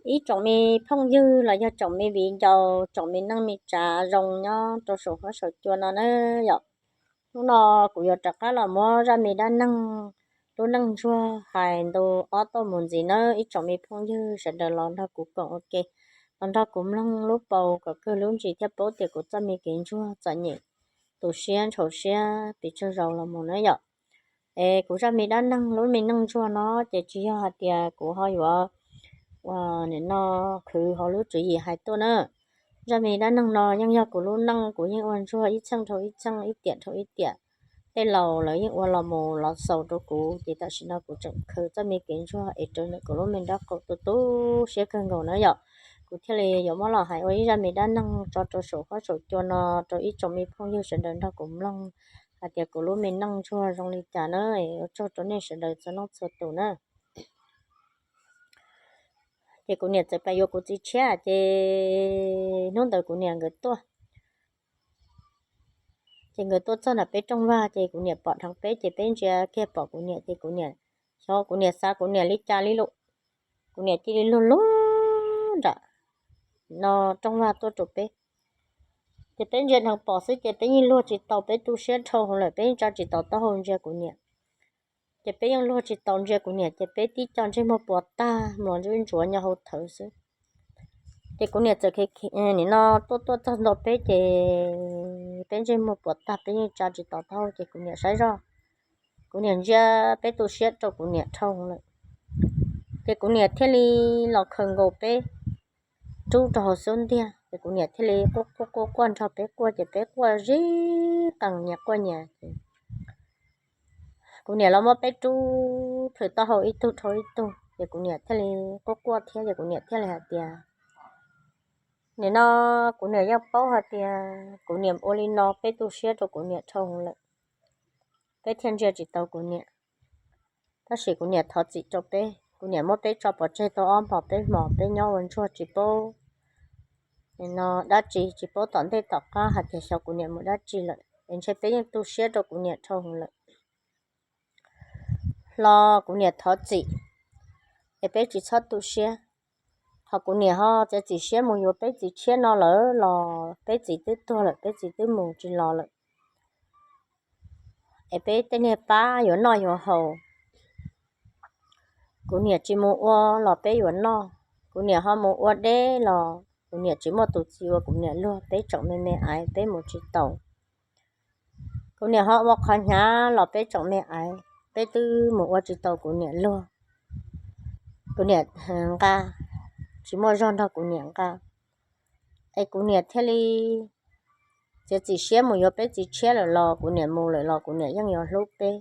Ib tsoom me phooj ywg los yog tsoom me viv ncaus, tsoom me neej me tsav zoo nyob rau saum huab saum cua no na yom. Hnub no kuv yuav rov qab los muab zaj me dab neeg, lub neej ntsuag hais ntu ob tuaj mus ntxiv na ib tsoom me phooj ywg sawv daws los nrog kuv koom ua ke, los nrog kuv mloog lub paus kom kawg lub ntsis thiaj paub tias kuv txoj me kev ntsuag txom nyem, tu siab ntxhov siab pes tsawg zaus los mus na yom. Es kuv zaj me dab neeg lub me neej ntsuag no ces tsis yog hais tias kuv ho yuav ua nim no khwv hauv lub tswv yim hais tuaj na. Zaj me dab neeg no yeej yog kuv lub neej, kuv yeej ua ntsuag ib txheej dhau ib txheej, ib tiam dhau ib tiam. Tej laus lawv yeej ua los mus los xaus rau kuv ces tam sim no kuv tseem khaws txoj me kev ntsuag es raws ntawm kuv lub me nraub qaum tu tu siab kawg nkaus na yom. Kuv thiaj li yuav muab los hais ua ib zaj me dab neeg tso rau saum huab saum cua no rau ib tsoom me phooj ywg sawv daws nrog kuv mloog hais tias kuv lub me neej ntsuag zoo li cas na. Ua tsaug rau nej sawv daws txhua leej txhua tus na. Ces kuv niam txawm pais yuav kuv txiv tshiab ces hnub ntawd kuv niam nkawd tuaj. Ces nkawd tuaj txog nram peb rooj vag ces kuv niam pom dheev peb ces peb ntsia kiag pom kuv niam ces kuv niam, xyov kuv niam xav kuv niam li cas li lawm, kuv niam cia li luag luag nram no rooj vag tuaj rau peb. Ces peb ntsia dheev pom xwb ces peb yeej luag tsis tau, peb tu siab dhau hwv lawm peb yeej tsa tsis tau taub hau ntsia kuv niam. Ces peb yeej luag tsis tau ntsia kuv niam ces peb tib co ntsej muag puas tag, mlom ntsuav ntsuav nyob hauv thawv xwb. Ces kuv niam txawm nim no tuaj tuaj txog ntua peb ces peb ntsej muag puas tag peb yeej tsa tsis tau taub hau ces kuv niam saib zoj, kuv niam ntsia peb tu siab rau kuv niam dhau lawm. Ces kuv niam thiaj li los khaws nkaus peb rub rau hauv xub ntiag ces kuv niam thiaj li quaj quaj quaj quaj nrog peb quaj ces peb quaj zib qees nyias quaj nyias ces kuv niam los muab peb rub plhws taub hau ib tug dhau ib tug ces kuv niam thiaj li quaj quaj thiab ces kuv niam thiaj li hais tias, nim no kuv niam yeej paub hais tias kuv niam ua li no peb tu siab rau kuv niam dhau lawm, peb thiaj ntsia tsis tau kuv niam. Tab sis kuv niam thov txim rau peb, kuv niam muab peb tso pov tseg tau ob hmos peb hmos peb nyob ua ntsuag tsis paub no dab tsi, tsis paub tom ntej tom qab hais tias xyov kuv niam mus dab tsi lawm es ntshe peb yeej tu siab rau kuv niam dhau lawm. Los kuv niam thov txim es peb tsis txhob tu siab. Qhov kuv niam ho txiav txim siab mus yuav peb txiv tshiab no lawm los peb txiv twb tuag lawm, peb txiv twb mus tsis los lawm. Es peb tej niag pab yuav noj yuav haus, kuv niam tsis mus ua los peb yuav noj. Kuv niam ho mus ua deb los kuv niam tsis muaj tus txiv ua kuv niam luag, peb tseem me me aiv peb mus tsis taus. Kuv niam ho ua qhov hnyav los peb tseem me aiv, peb twb mus ua tsis tau kuv niam luag. Kuv niam nqa, tsis muaj zog nrog kuv niam nqa, es kuv niam thiaj li txiav txim siab mus yuav peb txiv tshiab lawm los kuv niam mus lawm los kuv niam yeej yuav hlub peb.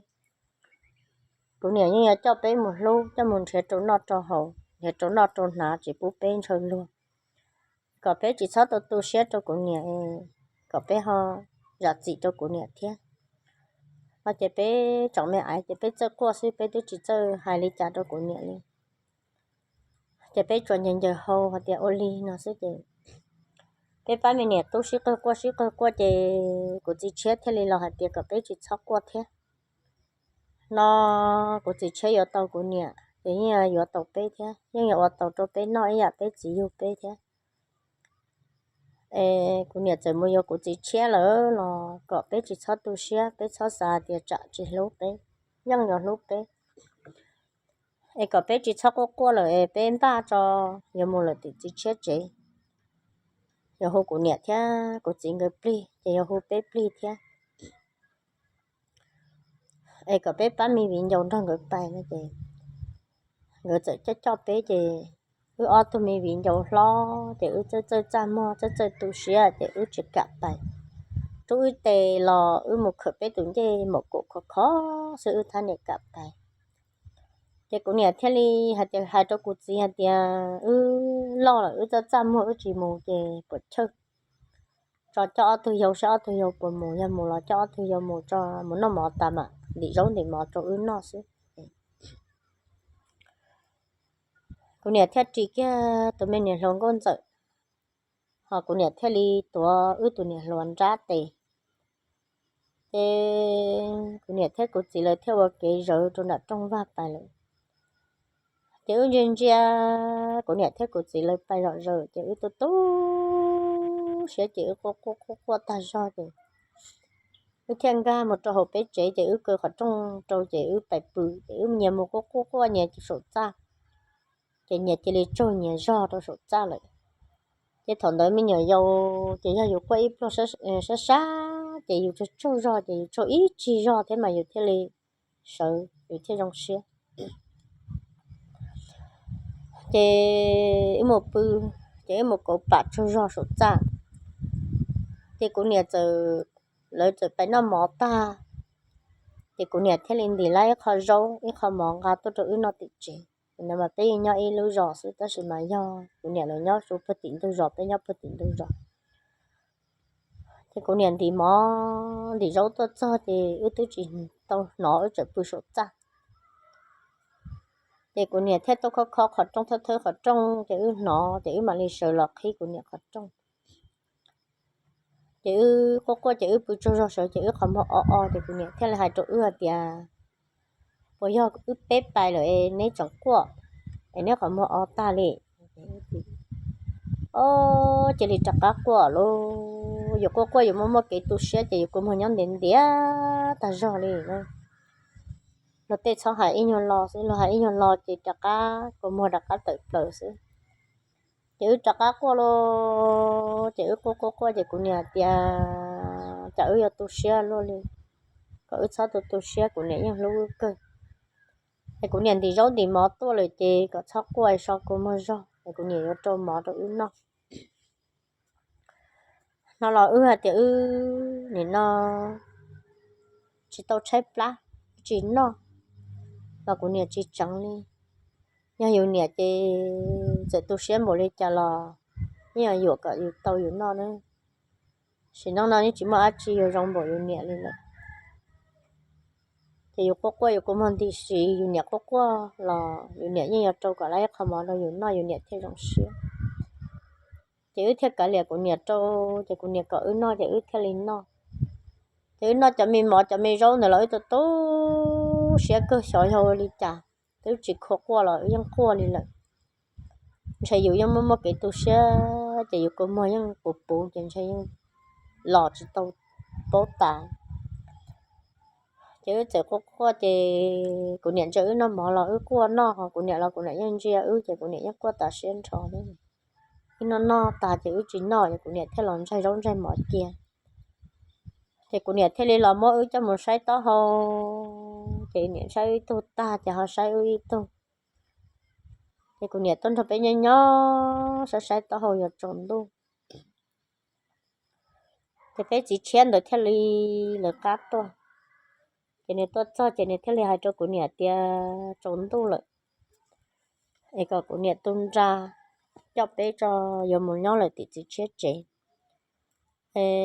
Kuv niam yeej yuav coj peb mus hlub, coj mus nrhiav rau noj rau haus, nrhiav rau noj rau hnav tsis pub peb ntshaw luag, kom peb tsis txhob tu tu siab rau kuv niam, kom peb ho zam txim rau kuv niam thiab. No ces peb tseem me aiv ces peb txawj quaj xwb, peb twb tsis txawj hais li cas rau kuv niam li. Ces peb tsuas ncaws ncaws hau hais tias ua li no xwb ces peb pab me niam tub sib qawg quaj sib qawg quaj ces kuv txiv tshiab thiaj li los hais tias kom peb tsis txhob quaj thiab. No kuv txiv tshiab yuav tau kuv niam ces yeej yuav tau peb thiab, yeej yuav ua tau rau peb noj ib yam peb txiv yug peb thiab. Es kuv niam txawm mus yuav kuv txiv tshiab lawm los kom peb tsis txhob tu siab, peb txhob xav tias tsam tsis hlub peb, yeej yuav hlub peb. Es kom peb tsis txhob quaj quaj lawm es peb npaj tso yuav mus lawm tim txiv tshiab tsev, yuav hu kuv niam thiab kuv txiv nkawd plig ces yuav hu peb plig thiab. Es kom peb pab me viv ncaus nrog nkawd pais no ces nkawd txawm coj coj peb ces wb ob tug me viv ncaus hlob ces wb txawj txawj txaj muag txawj txawj tu siab ces wb tsis kam pais. Rub wb tes los wb mus khawm peb tus ncej maum kaum khov khov xwb wb thiaj niam kam pais. Ces kuv niam thiaj li hais tias, hais rau kuv txiv hais tias wb loj lawm wb txawj txaj muag wb tsis mus ces puas chawj, tso coj ob tug yau saib ob tug yau puas mus, yog mus los coj ob tug yau mus tso mus noj mov tas mam ntim zaub ntim mov rau wb noj xwb. Kuv niam thiaj ris kiag tus me niam hluas nkauj ntxawm, ho kuv niam thiaj li tuav wb tus niam hluas nrab tes. Ces kuv niam thiab kuv txiv lawv thiaj ua kev zawv rau nram rooj vag pais lawm. Ces wb ntsia ntsia, kuv niam thiab kuv txiv lawv pais zom zaws ces wb tu tu siab ces wb quaj quaj quaj quaj tag zog ces wb thiaj nkag mus rau hauv peb tsev ces wb kaw qhov rooj rau ces wb pais pw ces wb nyias mus quaj quaj quaj nyias saum txaj, ces nyias cia li tsaug nyias zog rau saum txaj lawm. Ces thaum ntawd me nyuam yaus ces yog yus quaj ib pluag sab sab ces yus tsaug tsaug zog ces yus tsaug ib tsig zog thiab mas yus thiaj li sawv yus thiaj zoo siab. Ces wb mus pw, ces wb mus kauv pam tsaug zog saum txaj. Ces kuv niam txawm, lawv txawm pais noj mov tag, ces kuv niam thiaj li ntim lawv ib qho zaub ib qho mov nqa tuaj rau wb noj tim tsev. Nim no mas peb yeej nyob ib lub zos xwb tab sis mas yog kuv niam lawv nyob puag tim ntug zos, peb nyob puag tim ntug zos. Ces kuv niam ntim mov ntim zaub tuaj txog ces wb twb tsis tau hnov, wb tseem pw saum txaj. Ces kuv niam thiaj tuaj khob khob qhov rooj, thawb thawb qhov rooj ces wb hnov ces wb mam li sawv los qhib kuv niam qhov rooj. Ces wb quaj quaj ces wb pw tsaug zog sawv ces wb qhov muag o o ces kuv niam thiaj li hais rau wb hais tias, puas yog wb peb pais lawm es neb tseem quaj es neb qhov muag o tag li? Ob, cia li rov qab quaj lauj. Yus quaj quaj yus muaj muaj kev tu siab ces yus kua muag nyob ntiav ntiav tag zog li. Luag tej txhob hais ib nyuag lo xwb, luag hais ib nyuag lo ces rov qab kua muag rov qab tawm plaws xwb. Ces wb rov qab quaj lauj, ces wb quaj quaj quaj ces kuv niam tias, cas wb yuav tu siab luaj li, kom wb txhob tu tu siab, kuv niam yeej hlub wb kawg. Es kuv niam ntim zaub ntim mov tuaj lawm ces kom txhob quaj, so kua muag zog es kuv niam yuav rau mov rau wb noj. No los wb hais tias wb nim no tsis tau tshaib plab, tsis noj los kuv niam tsis tseev li. Yog yus niam ces txawm tu siab npaum li cas los yeej yuam kom yus tau yus noj na. Sim neej no yeej tsis muaj dab tsi yuav zoo npaum yus niam li lawm. Ces yus quaj quaj yus kua muag nti si, yus niam quaj quaj los yus niam yeej yuav rau kom lawv ib qho mov rau yus noj yus niam thiaj zoo siab. Ces wb thiaj kav liam kuv niam rau, ces kuv niam kom wb noj ces wb thiaj li noj. Ces wb noj cov me mov cov me zaub ntawd los wb tu tu siab kawg, xyov yog ua li cas twb tsis khuv quaj los wb yeej quaj li lawm. Ntshe yus yeej muaj muaj kev tu siab ces yus kua muag yeej puv puv ces ntshe yeej los tsis tau paub tas. Ces wb txawm quaj quaj ces kuv niam ntsia wb noj mov los wb quaj noj, ho kuv niam los kuv niam yeej ntsia wb ces kuv niam yeej quaj tas siab nrho li. Wb noj noj tas ces wb tsis noj ces kuv niam thiaj los ntsaig zaub ntsaig mov cia. Ces kuv niam thiaj li los muab wb coj mus saib taub hau, ces niam saib wb ib tug tag ces ho saib wb ib tug. Ces kuv niam tuaj nrog peb nyob nyob saib saib taub hau yuav tsaus ntuj. Ces peb txiv tshiab ntawd thiaj li lawv qab tuaj. Ces nws tuaj txog ces nws thiaj li hais rau kuv niam tias tsaus ntuj lawm, es kom kuv niam tu nra coj peb tso, yuav mus nyob lawm tim txiv tshiab tsev.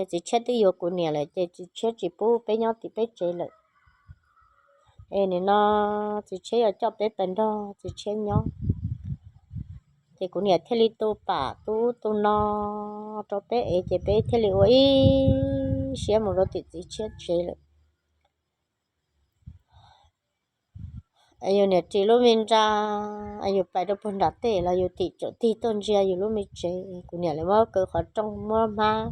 Txiv tshiab twb yuav kuv niam lawm ces txiv tshiab tsis pub peb nyob tim peb tsev lawm. Es nim no txiv tshiab yuav coj peb pais nrog txiv tshiab nyob. Ces kuv niam thiaj li tu pam tu ub tu no rau peb es ces peb thiaj li ua ib siab mus rau tim txiv tshiab tsev lawm. Yus niam ris lub me nra, yus pais rau puag nram tej los yus tim tsaum tig tuaj ntsia yus lub me tsev. Kuv niam lawv muab kaw qhov rooj, muab hmab,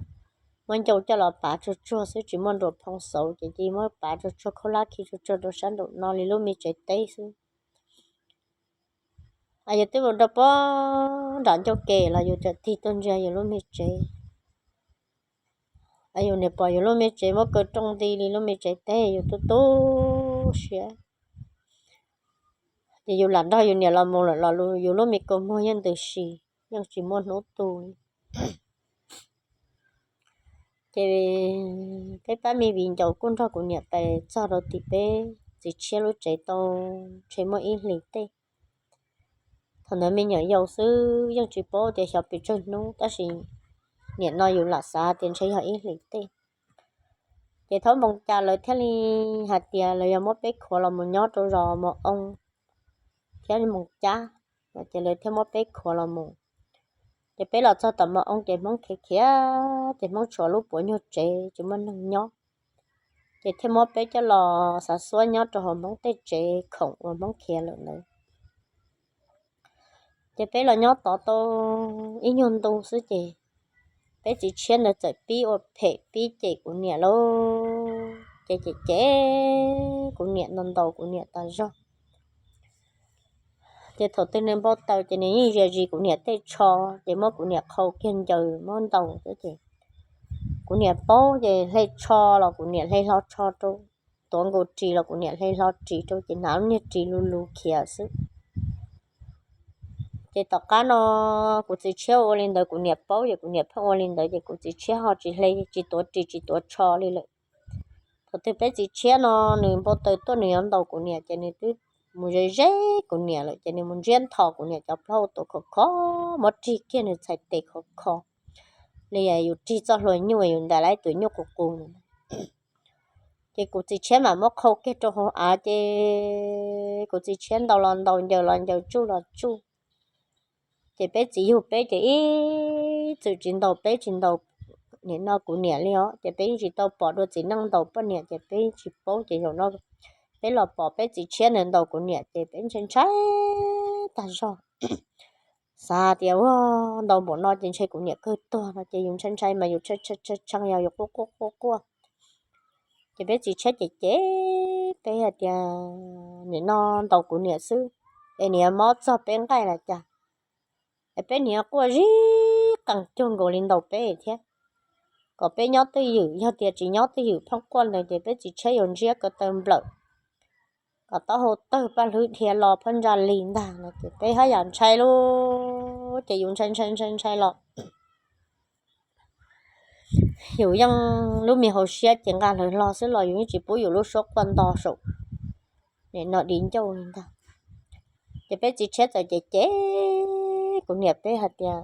muab ncau coj los pav tsuag tsuag xwb, tsis muaj nruas phoo xauv ces cia muab pav tsuag tsuag, khaub hlab khi tsuag tsuag rau sab nraum no li lub me tsev teb xwb. Yus twb mus rau puag nram ncauj ke los yus tsaum tig tuaj ntsia yus lub me tsev. Yus niam pom yus lub me tsev muab kaw rooj nti li lub me tsev teb, yus tu tu siab. Ces yus lam nrog yus niam los mus lawm los yus lub me kua muag yeej ntws si, yeej tsis muaj hnub tu li. Ces peb pab me viv ncaus kuj nrog kuv niam pais txog rau tim peb txiv tshiab lub tsev tau ntshe muaj ib hlis tej. Thaum ntawd me nyuam yaus xwb yeej tsis paub tias xyov pes tsawg hnub, tab sis nim no yus lam xav tias ntshe yog ib hlis tej. Ces thaum moo cas lawv thiaj li hais tias lawv yuav muab peb khuav los mus nyob rau zos Mos Oo thiab Moos Cab, ces lawv thiaj muab peb khuav los mus. Ces peb los txog tom Mos Oo ces Hmoob khiav khiav, ces Hmoob tshuav lub puav nyuag tsev tsis muaj neeg nyob, ces thiaj muab peb coj los xav xuab nyob rau hauv Hmoob tej tsev khoom uas Hmoob khiav lawm ntawd. Ces peb los nyob tod tau ib nyuag ntu xwb ces peb txiv tshiab ntawd txawm pib ua phem pib cem kuv niam lauj. Ces cem cem kuv niam ntaus ntaus kuv niam tas zog. Ces thaum twg nws npau taws ces nws yeej zia zis kuv niam tej tsho, ces muab kuv niam qhau kiag ncaws muab ntaus xwb ces kuv niam paub ces hle tsho los kuv niam hle hlo tsho rau, tuav nkaus ris los kuv niam hle hlo ris rau ces hnav lub niag ris lus lus khiav xwb. Ces tom qab no kuv txiv tshiab ua li ntawd kuv niam paub ces kuv niam pheej ua li ntawd ces kuv txiv tshiab ho tsis hle tsis tuav ris tsis tuav tsho li lawm. Thaum twg peb txiv tshiab no nws npau taws tuaj nws yuav ntaus kuv niam ces nws twb mus ze ze kuv niam lawm ces nws mus ntsiab nthos kuv niam cov plaub hau tuav khov kho, muab rig kiag nws txhais tes khov kho li yus rig txoj hlua nyuj yus ntais lawm tus nyuj qus qus. Ces kuv txiv tshiab mam muab qhau kiag rau hauv av ces kuv txiv tshiab ntaus los ntaus ncaws los ncaws tsuj los tsuj. Ces peb txiv yug peb ces ib txwm tsis ntaus peb tsis ntaus nim no kuv niam li os ces peb yeej tsis tau pom dua txiv neej ntaus poj niam ces peb tsis paub ces zaum no peb los pom peb txiv tshiab nws ntaus kuv niam ces peb ntshai ntshai tag zog. Xav tias ua ntaus npaum no ces ntshe kuv niam kawg tuag no ces yus ntshai ntshai mas yus tshee tshee yog yus quaj quaj quaj quaj. Ces peb txiv tshiab cem cem peb hais tias nim no ntaus kuv niam xwb es niam mob txog peb nqaij los cas, es peb niam quaj zib qees cuag nkaus li ntaus peb thiab. Kom peb nyob twj ywm, yog tias tsis nyob twj ywm pheej quaj ntawd ces peb txiv tshiab yuav ntsiab ko taw nplawm, kom taub hau tawg paj hlwb dhia lo phab ntsa li ntag no ces peb haj yam ntshai lauj, ces yus ntshai ntshai ntshai ntshai los yus yeej lub me hauv siab ces nqa hlawv hlo xwb los yus yeej tsis pub yus lub suab quaj nto saum nim no di ncauj li ntag. Ces peb txiv tshiab txawm cem cem kuv niam peb hais tias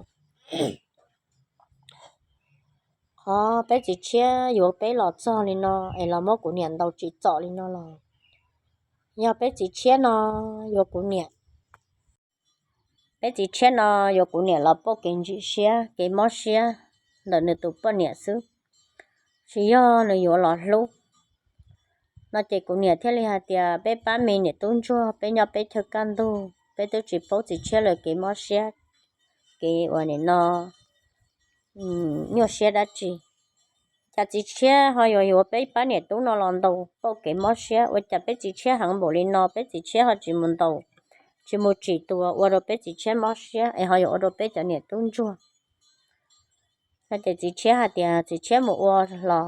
qhov peb txiv tshiab yuav peb los txog li no es los muab kuv niam ntaus tsim txom li no los yog peb txiv tshiab no yuav kuv niam, peb txiv tshiab no yuav kuv niam los pauj kev ntsim siab kev mob siab ntawm nws tus poj niam xwb, tsis yog nws yuav los hlub no ces kuv niam thiaj li hais tias peb pab me niam tub ntsuag peb nyob peb chaw kaj ntug peb twb tsis paub txiv tshiab lawv kev mob siab, kev uas nim no nyuaj siab dab tsi. Cas txiv tshiab ho yuav yuav peb pab niam tub no los ntaus pauj kev mob siab, ua cas peb txiv tshiab heev npaum li no peb txiv tshiab ho tsis mus ntaus, tsis mus tsim tus ua rau peb txiv tshiab mob siab es ho yuav ua rau peb cov niam tub ntsuag. No ces txiv tshiab hais tias txiv tshiab mus ua los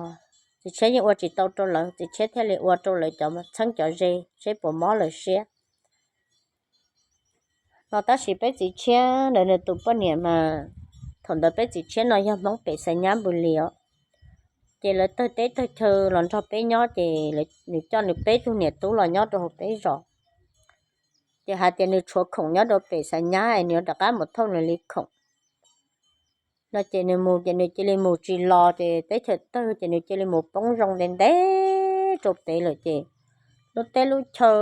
txiv tshiab yeej ua tsis tau rau lawv, txiv tshiab thiaj li ua rau lawv cov txheeb cov ze seb puas mob lawv siab. No tab sis peb txiv tshiab ntawd nws tus poj niam mas, thaum ntawd peb txiv tshiab no yog Hmoob pem Xais Nyab Npus Lis os, ces lawv tawg teb tawg chaw los nrog peb nyob ces nws coj nws peb tug niam tub los nyob rau hauv peb zos. Ces hais tias nws tshuav khoom nyob rau pem Xais Nyab es nws yuav rov qab mus thauj nws li khoom no ces nws mus ces nws cia li mus tsis los ces teb chaws tawg ces nws cia li mus poob zoo ntev ntev rau pem lawm ces lub teb lub chaw,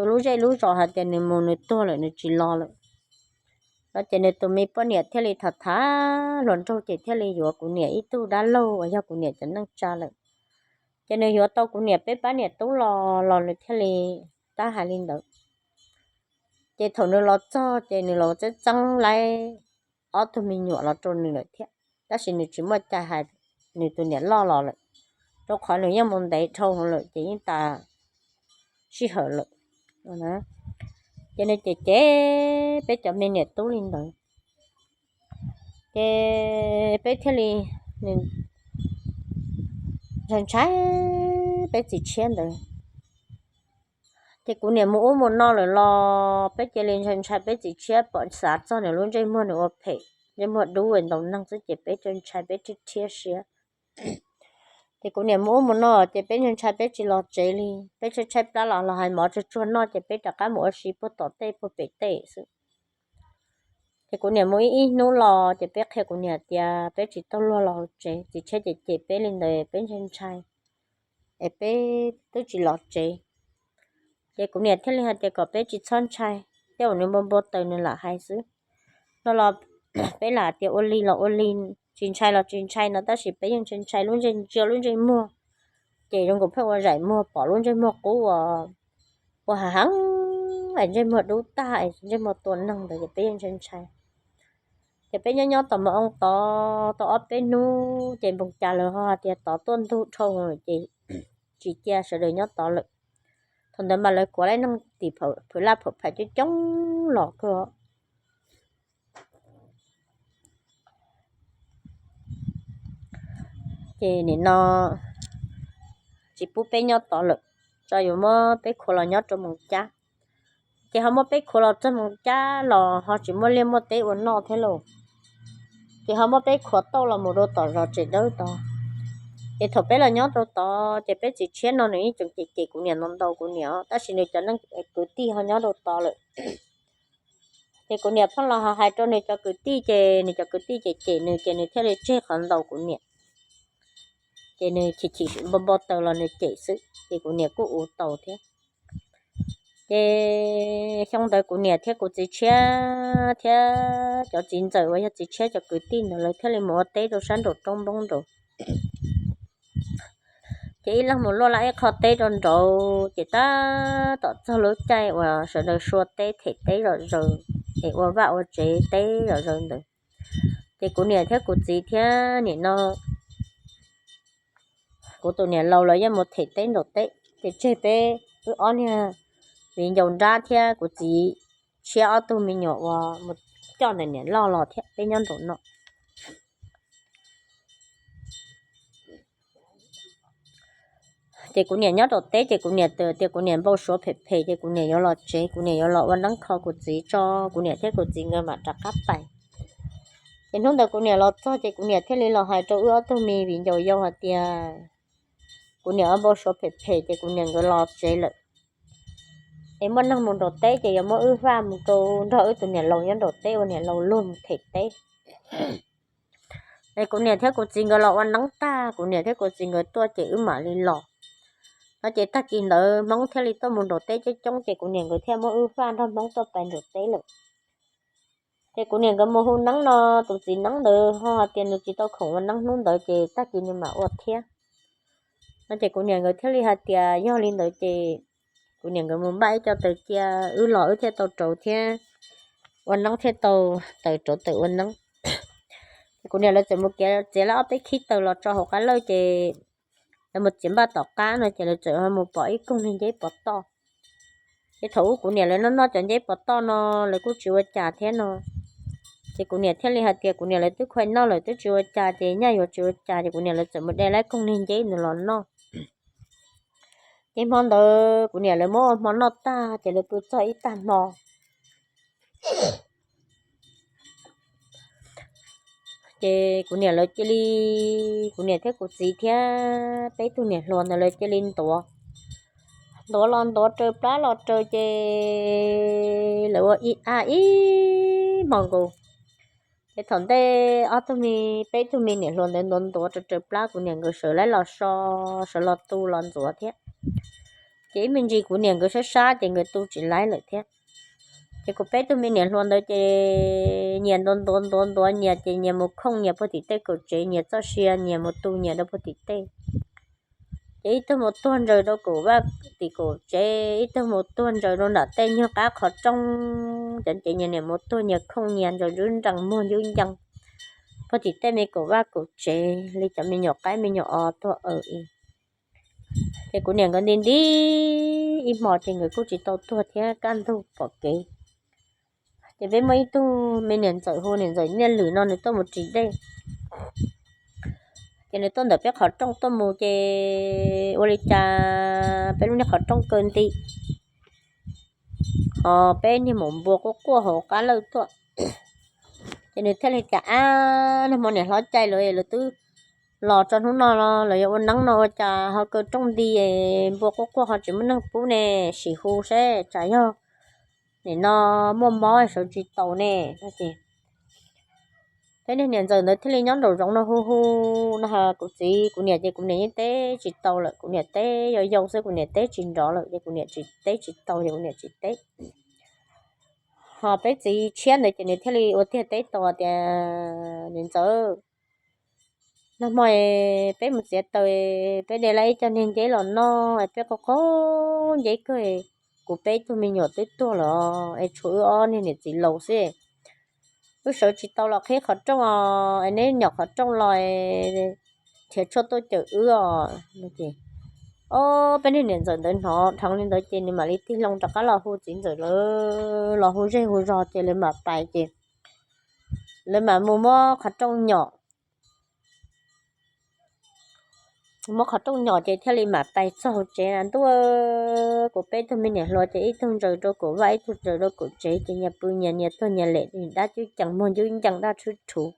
lub zej lub zos hais tias nws mus nws tuag lawm nws tsis los lawm. No ces nws tus me poj niam thiaj li tham tham hluas nraug ces thiaj li yuav kuv niam ib tug dab laug uas yog kuv niam cov neej tsa lawm. Ces nws yuav tau kuv niam peb pab niam tub los los nws thiaj li tab hais li ntawd. Ces thaum nws los txog ces nws los txeeb txeeb laib ob tug me nyuam los rau nws lawm thiab, tab sis nws tsis muaj cai hais nws tus niam loj los lawm, rau qhov nws yeej mus ntev dhau lawm ces yeej tas sij hawm lawm. Ces nws cem cem peb cov me niam tub li ntawd, ces peb thiaj li ntshai ntshai peb txiv tshiab ntawd. Ces kuv niam mus ub mus no lawm los peb cia li ntshai ntshai peb txiv tshiab, pom xav txog nws lub ntsej muag nws ua phem, ntsej muag dub ntaus neeg xwb ces peb ntshai ntshai peb rhiab rhiab siab. Ces kuv niam mus ub mus no ces peb ntshai ntshai peb tsis los tsev li, peb tshaib tshaib plab los los hais mov tsuag tsuag noj ces peb rov qab mus ua si puag tom tej puag pem tej xwb. Ces kuv niam mus ib ib hnub los ces peb qhia kuv niam tias peb tsis tau luag los hauv tsev, txiv tshiab cem cem peb li ntawd peb ntshai ntshai es peb twb tsis los tsev. Ces kuv niam thiaj li hais tias kom peb tsis txhob ntshai, tej uas nws npau npau taws nws lam hais xwb. No los peb lam tias ua li los ua li, tsis ntshai los tsis ntshai no tab sis peb yeej ntshai ntshai lub ntsej, ntsia lub ntsej muag ces zoo nkaus pheej ua zaim muag pom lub ntsej muag qub ua, ua hav heev es ntsej muag dub tag es ntsej muag tua neeg ntawd ces peb yeej ntshai ntshai. Ces peb nyob nyob tom mos oo tod tau ob peb hnub ces npoo cas lawv ho hais tias tod tuaj ntug dhau ces tsis cia sawv daws nyob tod lawm. Thaum ntawd mas lawv kuav lawv neeg tim phwv laj phom phais coob coob los kawg. Ces nim no tsis pub peb nyob tod lawm, tso yuav muab peb khuav los nyob rau Moos Cab. Ces ho muab peb khuav los txog Moos Cab los ho tsis muaj liaj muaj teb ua noj thiab lauj. Ces ho muab peb khuav tauj los mus rau tom zos Tsev Dawb tod. Ces thaum peb los nyob rau tod ces peb txiv tshiab no nws yeej tseem cem cem kuv niam ntau ntau kuv niam, tab sis nws cov neeg kwv tij ho nyob rau tod lawm. Ces kuv niam pheej los hais rau nws cov kwv tij ces nws cov kwv tij cem cem nws ces nws thiaj li tseg qhov ntaus kuv niam. Ces nws chim chim npau npau taws los nws cem xwb ces kuv niam kuj ua tau thiab. Ces xyoo ntawd kuv niam thiab kuv txiv tshiab thiab cov txiv ntxawm uas yog txiv tshiab cov kwv tij ntawd lawv thiaj li mus ua teb rau sab nraum roob npoob nraud. Ces ib leeg mus luaj laj ib qho teb rau nraud ces tab tom txog lub caij uas sawv daws sua teb them teb zom zaws es ua vaj ua tsev teb zom zaws ntawd. Ces kuv niam thiab kuv txiv thiab nim no kuv tus niam laus lawv yeej mus them teb nraum teb ces tseg peb wb ob niag viv ncaus nrab thiab kuv txiv tshiab ob tug me nyuam uas mus coj ntawm niam loj los thiab peb nyob nraum no. Ces kuv niam nyob rau teb ces kuv niam twb tias kuv niam npau suav phem phem ces kuv niam yuav los tsev, kuv niam yuav los ua neeb kho kuv txiv tso, kuv niam thiab kuv txiv nkawd mam rov qab pais. Ces hnub ntawd kuv niam los txog ces kuv niam thiaj li los hais rau wb ob tug me viv ncaus yau hais tias kuv niam ua npau suav phem phem ces kuv niam nkawd los tsev lawm. Es muaj neeg mus nraum teb ces yuav muab wb vaj mus rau nrog wb tus niam laus nyob nraum teb ua niam laus luag mus them teb. Es kuv niam thiab kuv txiv nkawd los ua neeb tag, kuv niam thiab kuv txiv nkawd tuaj ces wb mam li los. No ces tag kis ntawd Hmoob thiaj li tuaj mus nraum teb coob coob ces kuv niam nkawd thiaj muab wb vaj nrog Hmoob tuaj pais nraum teb lawm. Ces kuv niam nkawd mus hu neeb no, tus txiv neeb ntawd ho hais tias nws tsis tau khoom ua neeb hnub ntawd ces tag kis nws mam ua thiab. No ces kuv niam nkawd thiaj li hais tias yog li ntawd ces kuv niam nkawd mus npaj ib co taws cia wb los wb thiaj tau rauv thiab ua neeb thiaj tau taws rauv taws ua neeb. Ces kuv niam lawv txawm mus kiav txiav lawv ob peb khib taws los tso hauv qab lawj ces lawv mus txiav npaj tom qab no ces lawv txawm mus pom ib koog niag nceb pov toj. Ces thaum ub kuv niam lawv noj noj cov nceb pov toj no lawv kuj tsis ua cas thiab no. Ces kuv niam thiaj li hais tias kuv niam lawv twb khuav noj lawm twb tsis ua cas ces nyaj yuav tsis ua cas ces kuv niam lawv txawm mus de lawv koog niag nceb ntawd los noj. Ces hmo ntawd kuv niam lawv muab ua hmo noj tag ces lawv pw txog ib tag hmo. Ces kuv niam lawv cia li, kuv niam thiab kuv txiv thiab peb tug niam hluas ntawd lawv cia li ntuav. Ntuav los ntuav raws plab los raws ces lawv ua ib a ib hmo nkaus. Ces thaum ntej ob tug me, peb tug me niam hluas ntawd ntuav ntuav raws raws plab kuv niam nkawd sawv laib los so, sawv los tu los ntxuav thiab. Ces ib me ntsis kuv niam nkawd sab sab ces nkawd tu tsis laib lawm thiab. Ces kuv peb tug me niam hluas ntawd ces nyias ntuav ntuav ntuav ntuav nyias ces nyias mus khooj nyias puag tim tej kaum tsev, nyias txoj sia nyias mus tu nyias rau puag tim tej. Ces ib tug mus tuag ntsaws rau kaum vaj tim kaum tsev, ib tug mus tuag ntsaws rau nram tej nyuag qab qhov rooj, cov ces nyias niam mus tuag nyias khooj nyias ntsaws ntswb nrees muag ncuj ncees puag tim tej me kaum vaj kaum tsev li cov me nyuam qaib me nyuam os tuag aws i. Ces kuv niam nkawd nti nti ib hmos ces nkawd kuj tsis tau tuag thiab kaj ntug pom kev. Ces peb muaj ib tug me niam ntxawm hu niam ntxawm Niaj Lwm no nws tuaj mus ris dej. Ces nws tuaj ntawm peb qhov rooj tuaj mus ces ua li cas peb lub niag qhov rooj kaw nti, ho peb niag maum npua quaj quaj hauv qab lawj tuaj. Ces nws thiaj li tias ab, nag hmo niam hlob cai lawv, lawv twb los tso hnub no los lawv yuav ua neeb no ua cas ho kaw rooj nti, npua quaj quaj ho tsis muaj neeg pub ne, sim hu seb tsam yog nim no muaj mob sawv tsis taus ne. Peb niag niam ntxawm ntawd thiaj li nyob nraum zoov no hu hu no, kuv txiv kuv niam ces kuv niam yeej teb tsis tau lawm, kuv niam teb yau yau xwb kuv niam teb tsis nrov lawm ces kuv niam tsis teb tsis tau ces kuv niam tsis teb. Ho peb txiv tshiab ntawd ces nws thiaj li ua tiag teb tau tias niam ntxawm, nag hmo peb mus txiav taws, peb de lawm ib co niag nceb los noj, peb qaug qaug nceb kawg, kuv peb tug me nyuam twb tuag lawm es tshuav wb ob niag niam txiv laus xwb. Wb sawv tsis tau los qhib qhov rooj os, es neb nyom qhov rooj los nrhiav tshuaj tuaj cawm wb os. Ob peb niag niam ntxawm ntawd hnov dheev li ntawd ces nws mam li tig loo rov qab los hu txiv ntxawm lawv los hu zej hu zog ces lawv mam pais ces lawv mam mus muab qhov rooj nyom muab qhov rooj nyom ces thiaj li mam pais txog hauv tsev na. Ntuj, kuv peb tug me niam hluas ces ib tug ntsaws rau kuv vaj ib tug ntsaws rau kuv tsev ces nyias pw nyias, nyias tuag nyias lem, dab cub cees muag ncub ncees dab tshub rhuv.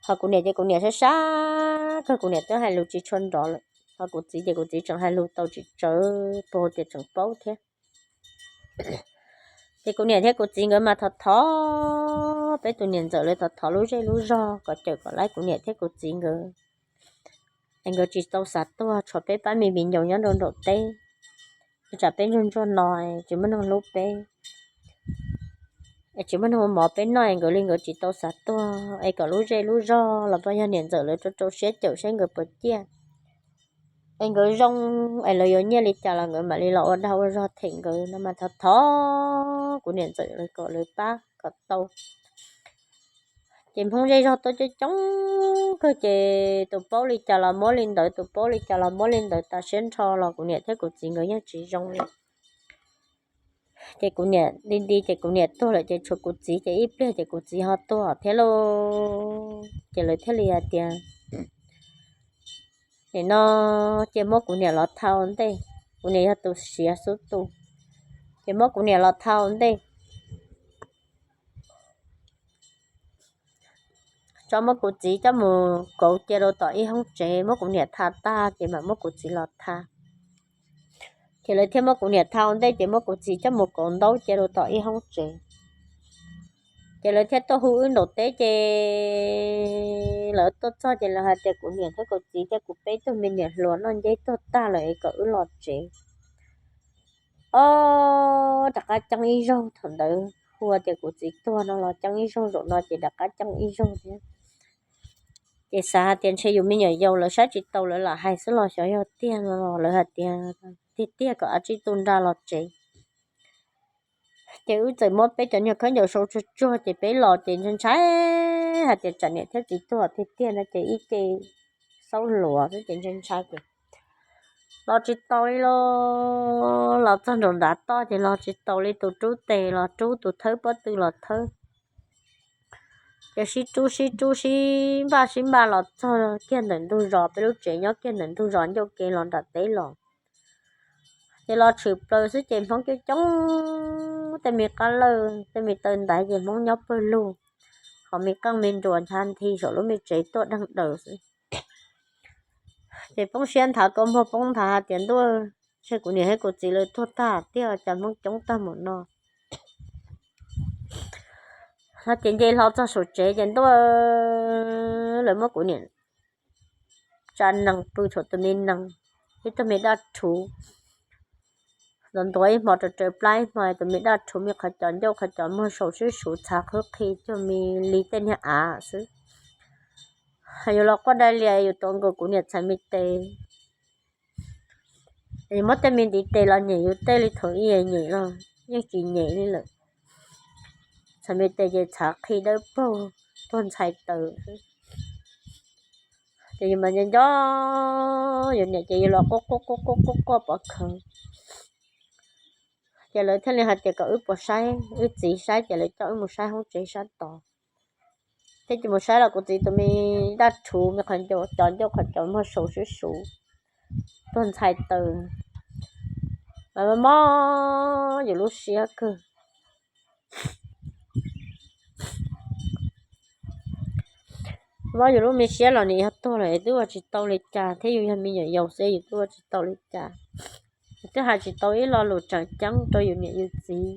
Ho kuv niam ces kuv niam sab sab kawg, kuv niam twb hais lus tsis tshua nrov lawm. Ho kuv txiv ces kuv txiv tseem hais lus tau tsis tsawv puas tias tseem paub thiab. Ces kuv niam thiab kuv txiv nkawd mas thov thov peb tus niam ntxawm lawv thov thov lub zej lub zog kom cawm kom laib kuv niam thiab kuv txiv nkawd, es nkawd tsis tau xav tuag, tshuav peb pab me viv ncaus nyob rau nraum teb, tsam peb ntsuag ntsuag no tsis muaj neeg hlub peb, es tsis muaj neeg ua mov peb noj es nkawd li nkawd tsis tau xav tuag, es kom lub zej lub zog los puas yog niam ntxawm lawv rau rau siab cawm saib nkawd puas ciaj, es nkawd zoo, es lawv yuav nyiaj li cas los nkawd mam li los ua dag ua zog them nkawd no mas thov thov kuv niam ntxawm lawv kom lawv pab kom tau. Ces Hmoob zej zog tuaj coob coob kawg ces tus paub li cas los muab li ntawd, tus paub li cas los muab li ntawd, tas siab nrho los kuv niam thiab kuv txiv nkawd yeej tsis zoo li. Ces kuv niam nti nti ces kuv niam tuag lawm ces tshuav kuv txiv ces ib pliag ces kuv txiv ho tuag thiab lauj. Ces lawv thiaj li hais tias, nim no cia muab kuv niam los tha ua ntej, kuv niam yog tus siav xub tu, ces muab kuv niam los tha ua ntej, tso muab kuv txiv coj mus kauv cia rau tom ib hoob tsev, muab kuv niam tha tag ces mam muab kuv txiv los tha. Ces lawv thiaj muab kuv niam tha ua ntej ces muab kuv txiv coj mus kauv ntaub cia rau tom ib hoob tsev. Ces lawv thiaj tuaj hu wb nraum teb ces lawv tuaj txog ces lawv hais tias kuv niam thiab kuv txiv thiab kuv peb tug me niam hluas noj nceb tuag tag lawm es kom wb los tsev. Ob, rov qab ceeb ib zaug, thaum ntawd hu tias kuv txiv tuag no los ceeb ib zaug, zaum no ces rov qab ceeb ib zaug thiab. Ces xav hais tias ntshe yus me nyuam yaus lawv saib tsis taus lawv lam hais xwb los xyov yog tiag no los lawv hais tias tiag tiag kom dab tsi tu nra los tsev. Ces wb txawm muab peb cov nyuag khaub ncaws sau tsuag tsuag ces peb los ces ntshai ntshai hais tias tsam niam thiab txiv tuag tiag tiag no ces ib ce xaub hluas xwb ces ntshai ntshai ces los tsis taus li los, los txog nraum ntav toj ces los tsis taus li, tus rub tes los rub, tus thawb pob tw los thawb. Ces sib rub sib rub sib npaj sib npaj los txog kiag ntawm ntug zos, peb lub tsev nyob kiag ntawm ntug zos ncauj ke los nram teb los. Ces los tshwm plaws xwb ces Hmoob coob coob, tej me qab lawj tej me taw ntaiv ces Hmoob nyob pawg lug, ho me qeej me nruas ncha nthi saum lub me tsev tuaj deeg daws xwb. Ces poob siab nthav kua muag poob nthav hais tias ntuj, ntshe kuv niam thiab kuv txiv lawv tuag tag tiag cas Hmoob coob tag mus no. Hais tias nce hlo txog saum tsev ces ntuj, lawv muab kuv niam tsa nees pw tshuav tus me nees, ib tug me daj rhuv, ntuav ntuav ib hmo rau raws plab ib hmo, tus me daj rhuv me qhov cos ncauj qhov cos muag saum sib suv txhav qhwb qhi cuag me li tej niag av xwb. Yus los quaj dai lias yus tuav nkaus kuv niam txhais me tes. Yus muab tej me ntiv tes los nyem yus tej li thaum ub nyem los yeej tsis nyem li lawm. Txhais me tes ces txhav qhi dawb paug tuag ntxhais taws. Ces yus mas nco nco yus niam ces yus los quaj quaj quaj quaj quaj pov khawv. Ces lawv thiaj li hais tias kom wb puas saib, wb txiv saib ces lawv coj wb mus saib hoob tsev sab tod. Thiab ces mus saib los kuv txiv tus me daj rhuv me qhov ncauj, cov ncauj qhov cos muag saum sib suv tuag ntxhais taws. Mas mob yus lub siab kawg. Mob yus lub me siab los nim yog tuag lawm twb ua tsis tau li cas thiab, yus yog me nyuam yaus xwb yus twb ua tsis tau li cas. Yus twb hais tsis tau ib lo lus tseem ceeb rau yus niam yus txiv.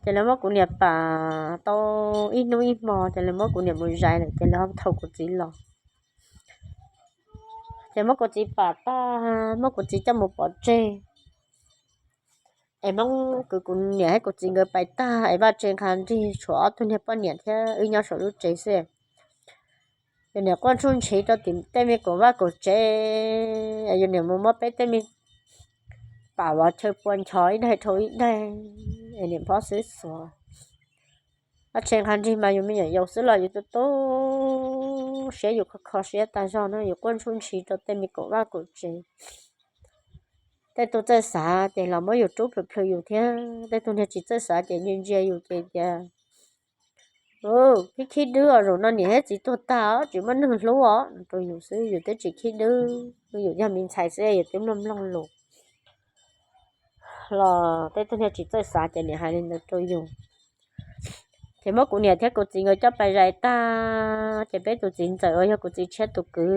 Ces lawv muab kuv niam pam tau ib hnub ib hmo ces lawv muab kuv niam mus zais lawm ces lawv ho thau kuv txiv los. Ces muab kuv txiv pam tag, muab kuv txiv coj mus pov tseg. Es Hmoob kwv kuv niam thiab kuv txiv nkawd pais tag es vaj tse nqa nrig tshuav ob tug niag poj niam thiab wb nyob saum lub tsev xwb. Yus niam quaj ntsuj ntshiv rau tim tej me kaum vaj kaum tsev, yus niam mus muab peb tej me pam vov chaw pua nchov ib daig dhau ib daig, es niam nphob xwb xuav. Ob tshee nqhis nrig mas yus me nyuam yaus xwb los yus tu tu siab, yus kho kho siab tag zog no, yus quaj ntsuj ntshis rau tej me kaum vaj kaum tsev. Tej tug txawj xav ces los muab yus rub plhws plhws yus thiab, tej tug niag tsis txawj xav ces ntsia ntsia yus ces tias, khib khib dwb os, zaum no niam thiab txiv tuag tag os, tsis muaj neeg hlub os, rau yus xwb, yus twb tsis khib dwb, yus yog me ntxhais xwb yus twb mloog mloog lus los tej tug niag tsis txawj xav ces niam hais li ntawd rau yus. Ces muab kuv niam thiab kuv txiv nkawd coj pais zais tag ces peb tus txiv ntxawm uas yog kuv txiv tshiab tus kwv,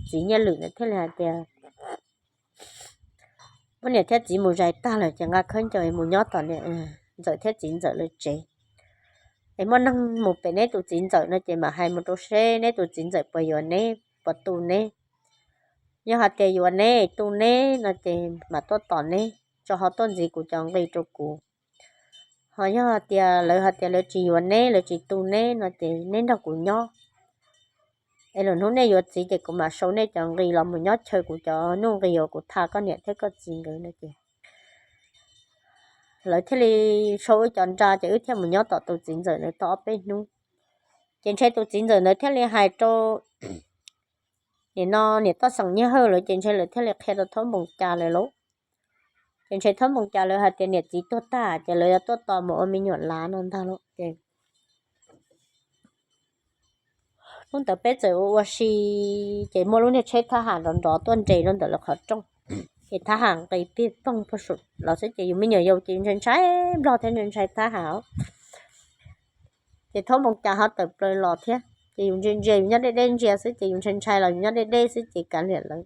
txiv Nyiaj Lwm ntawd thiaj li hais tias, muab niam thiab txiv mus zais tag lawm ces nqa khaub ncaws mus nyob tom niam ntxawm thiab txiv ntxawm lawv tsev. Es muaj neeg mus pem neb tus txiv ntxawm no ces mam hais mus rau seb neb tus txiv ntxawm puas yuav neb, puas tu neb. Yog hais tias yuav neb, tu neb no ces mam tuaj tos neb, tso ho tuaj ntxiv kuv cov nqi rau kuv. Ho yog hais tias lawv hais tias lawv tsis yuav neb, lawv tsis tu neb no ces neb nrog kuv nyob. Es lwm hnub nej yuav txiv ces kuv mam sau nej cov nqi los mus nyob chaw kuv cov nuj nqi uas kuv tha koj niam thiab koj txiv nkawd no ces lawv thiaj li sau wb cov nra ces wb thiaj mus nyob tom tus txiv ntxawm ntawd tau ob peb hnub. Ces ntshe tus txiv ntxawm ntawd thiaj li hais rau nim no niam toj xeem Nyiaj Hawj lawv ces ntshe lawv thiaj li qhia rau Thaub Npoos Cas lawv lauj. Ces ntshe Thaub Npoos Cas lawv hais tias niam txiv tuag tag ces lawv yuav tuaj tos mus ua me nyuam lav no ntag lauj. Ces hnub ntawd peb txawm ua ua si, ces muaj lub niag tsheb thab ham nrov nrov tuaj nres rau ntawm lawv qhov rooj. Ces thab ham nqis pig poog puag saum los xwb ces yus me nyuam yaus ces ntshai ntshai nplog thiab ntshai ntshai thab ham. Ces Thaub Npoos Cas ho tawm plaws los thiab ces yus ntsia ntsia yus nyob deb deb ntsia xwb ces yus ntshai ntshai los yus nyob deb deb xwb ces kav liam lawv.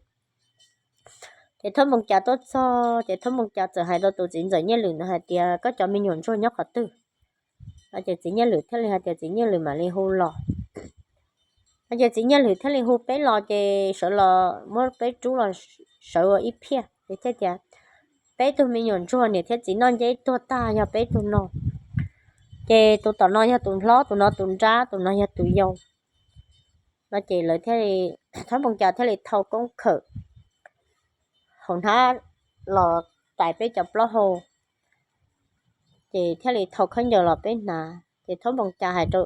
Ces Thaub Npoos Cas tuaj txog ces Thaub Npoos Cas txawm hais rau tus txiv ntxawm Nyiaj Lwm ntawd hais tias, koj cov me nyuam ntsuag nyob qhov twg? No ces txiv Nyiaj Lwm thiaj li hais tias txiv Nyiaj Lwm mam li hu los. No ces txiv Nyiaj Lwm thiaj li hu peb los ces sawv los muab peb rub los sawv ua ib phiaj ces thiaj tias, peb tug me nyuam ntsuag niam thiab txiv noj nceb tuag tag yog peb tug no. Ces tus tom no yog tus hlob, tus no tus nrab, tus no yog tus yau. No ces lawv thiaj li, Thaub Npoos Cas thiaj li thau koob khawm hauv hnab los tais peb cov plaub hau, ces thiaj li thau khaub ncaws los peb hnav. Ces Thaub Npoos Cas hais rau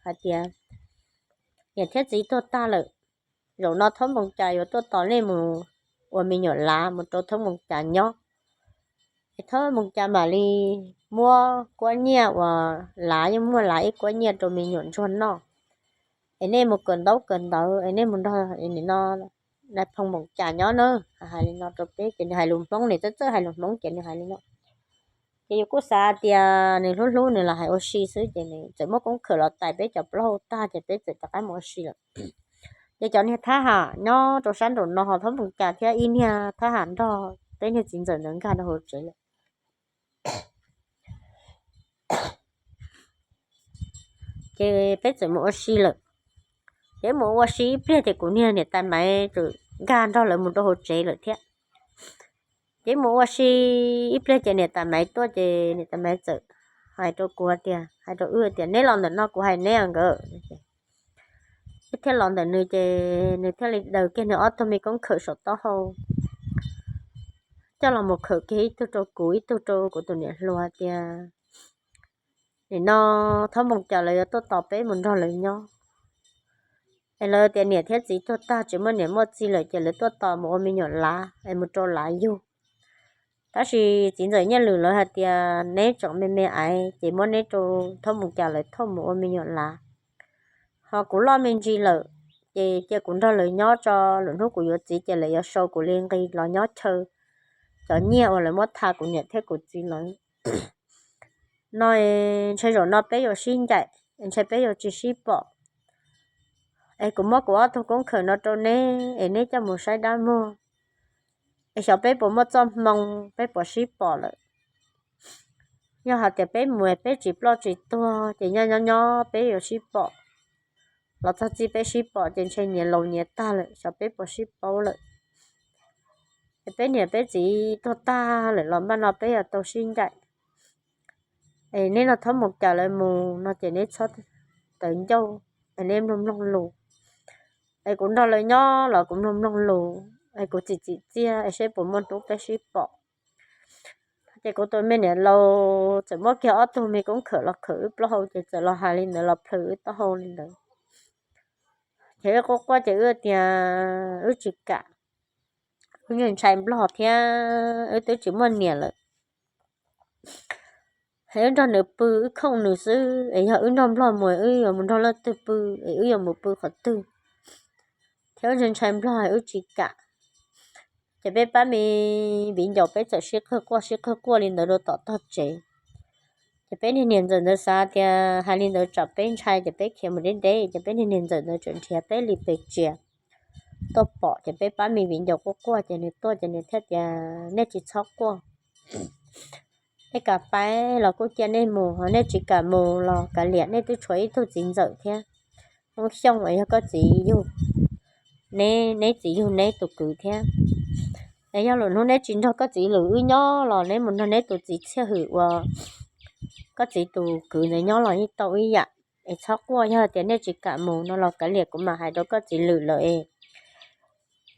hais tias, niam thiab txiv tuag tag lawm, zaum no Thaub Npoos Cas yuav tuaj tos nej mus ua me nyuam lav mus rau Thaub Npoos Cas nyob. Es Thaub Npoos Cas mam li muab kuab nyiaj uas lav, yeej muaj lav ib kuab nyiaj rau me nyuam ntsuag noj. Es nej mus kawm ntaub kawm ntawv es nej mus nrog no Nais Phoo Npoos Cas nyob na. Hais li no rau peb ces nws hais lus Hmoob, nws txawj txawj hais lus Hmoob ces nws hais li no. Ces yus kuj xav tias nws hlub hlub nws los hais ua si xwb ces nws txawm muab koob khawm los tais peb cov plaub hau tag ces peb txawm rov qab mus ua si lawm. Ces cov niag thab ham nyob rau sab nraum no ho Thaub Npoos Cas thiab ib niag thab ham nrog peb niag txiv ntxawm ntawd nkag rau hauv tsev lawm. Ces peb txawm mus ua si lawm. Ces mus ua si ib pliag ces kuv niag niam tais Maiv txawm nkag nrog lawv mus rau hauv tsev lawm thiab. Ces mus ua si ib pliag ces niam tais Maiv tuaj ces niam tais Maiv txawm hais rau kuv tias, hais rau wb tias, neb los ntawm no kuv hais neb nkawd. Wb thiaj los ntawm nws ces nws thiaj li daws kiag nws ob tug me koob khawm saum taub hau coj los mus khawm kiag ib tug rau kuv ib tug rau kuv tus niam hluas tias, nim no Thaub Npoos Cas lawv yuav tuaj tos peb mus nrog lawv nyob. Es lawv tias niam thiab txiv tuag tag tsis muaj niam muaj txiv lawm ces lawv tuaj tos mus ua me nyuam lav es mus rau lav yug. Tab sis txiv ntxawm Nyiaj Lwm lawv hais tias neb tseem me me aiv ces muab neb rau Thaub Npoos Cas lawv thauj mus ua me nyuam lav. Ho kuv loj me ntsis lawm ces cia kuv nrog lawv nyob tso, lwm hnub kuv yuav txiv ces lawv yuav sau kuv li nqi los nyob chaw cov nyiaj uas lawv muab tha kuv niam thiab kuv txiv lawv. No ntshe zaum no peb yuav sib ncaim, ntshe peb yuav tsis sib pom. Es kuv muab kuv ob tug koob khawm no rau neb es neb coj mus saib dab muag, es xyov peb puas muaj txoj hmoo peb puas sib pom lawm. Yog hais tias peb mus peb tsis ploj tsis tuag ces nyob nyob nyob peb yuav sib pom. Los txog txij peb sib pom ces ntshe nyias laus nyias tag lawm, xyov peb puas sib paub lawm. Es peb niam peb txiv tuag tag lawm los npaj no peb yuav tau sib ncaim. Es neb nrog Thaub Npoos Cas lawv mus no ces neb txhob tawv ncauj, es neb mloog mloog lus. Es kuv nrog lawv nyob los kuv mloog mloog lus, es kuv txim txim txiaj es seb puas muaj hnub peb sib pom. Ces kuv tus me niam laus txawm muab kiag ob tug me koob khawm los khawm wb plaub hau ces txawm los hais li ntawd los plhws wb taub hau li ntawd. Ces wb quaj quaj ces wb tias wb tsis kam, wb ntshai ntshai nplog thiab wb twb tsis muaj niam lawm. Wb nrog nws pw wb khooj nws xwb es yog wb nrog nplog mus wb yuav mus nrog leej twg pw es wb yuav mus pw qhov twg thiab wb ntshai ntshai nplog wb tsis kam. Ces peb pab me viv ncaus peb txawm sib qawg quaj sib qawg quaj li ntawd rau tom tog tsev. Ces peb niag niam ntxawm ntawd xav tias hais li ntawd tsam peb ntshai ces peb khiav mus deb deb ces peb niag niam ntxawm ntawd tseem nrhiav peb li pes txias tuaj pom ces peb pab me viv ncaus quaj quaj ces nws tuaj ces nws thiaj tias nej tsis txhob quaj, nej kam pais los kuj cia nej mus, nej tsis kam mus los kav liam, nej twb tshuav ib tug txiv ntxawm thiab, Hmoob Xyooj es yog koj txiv yug, neb txiv yug neb tus kwv thiab. Es yog lwm hnub neb tsis nrog koj txiv lwm wb nyob los neb mus nrog neb tus txiv txhiaj hwm uas koj txiv tus kwv ntawd nyob los yeej tau ib yam. Es txhob quaj, yog tias nej tsis kam mus no los kav liam kuv mam hais rau koj txiv lwm lawm es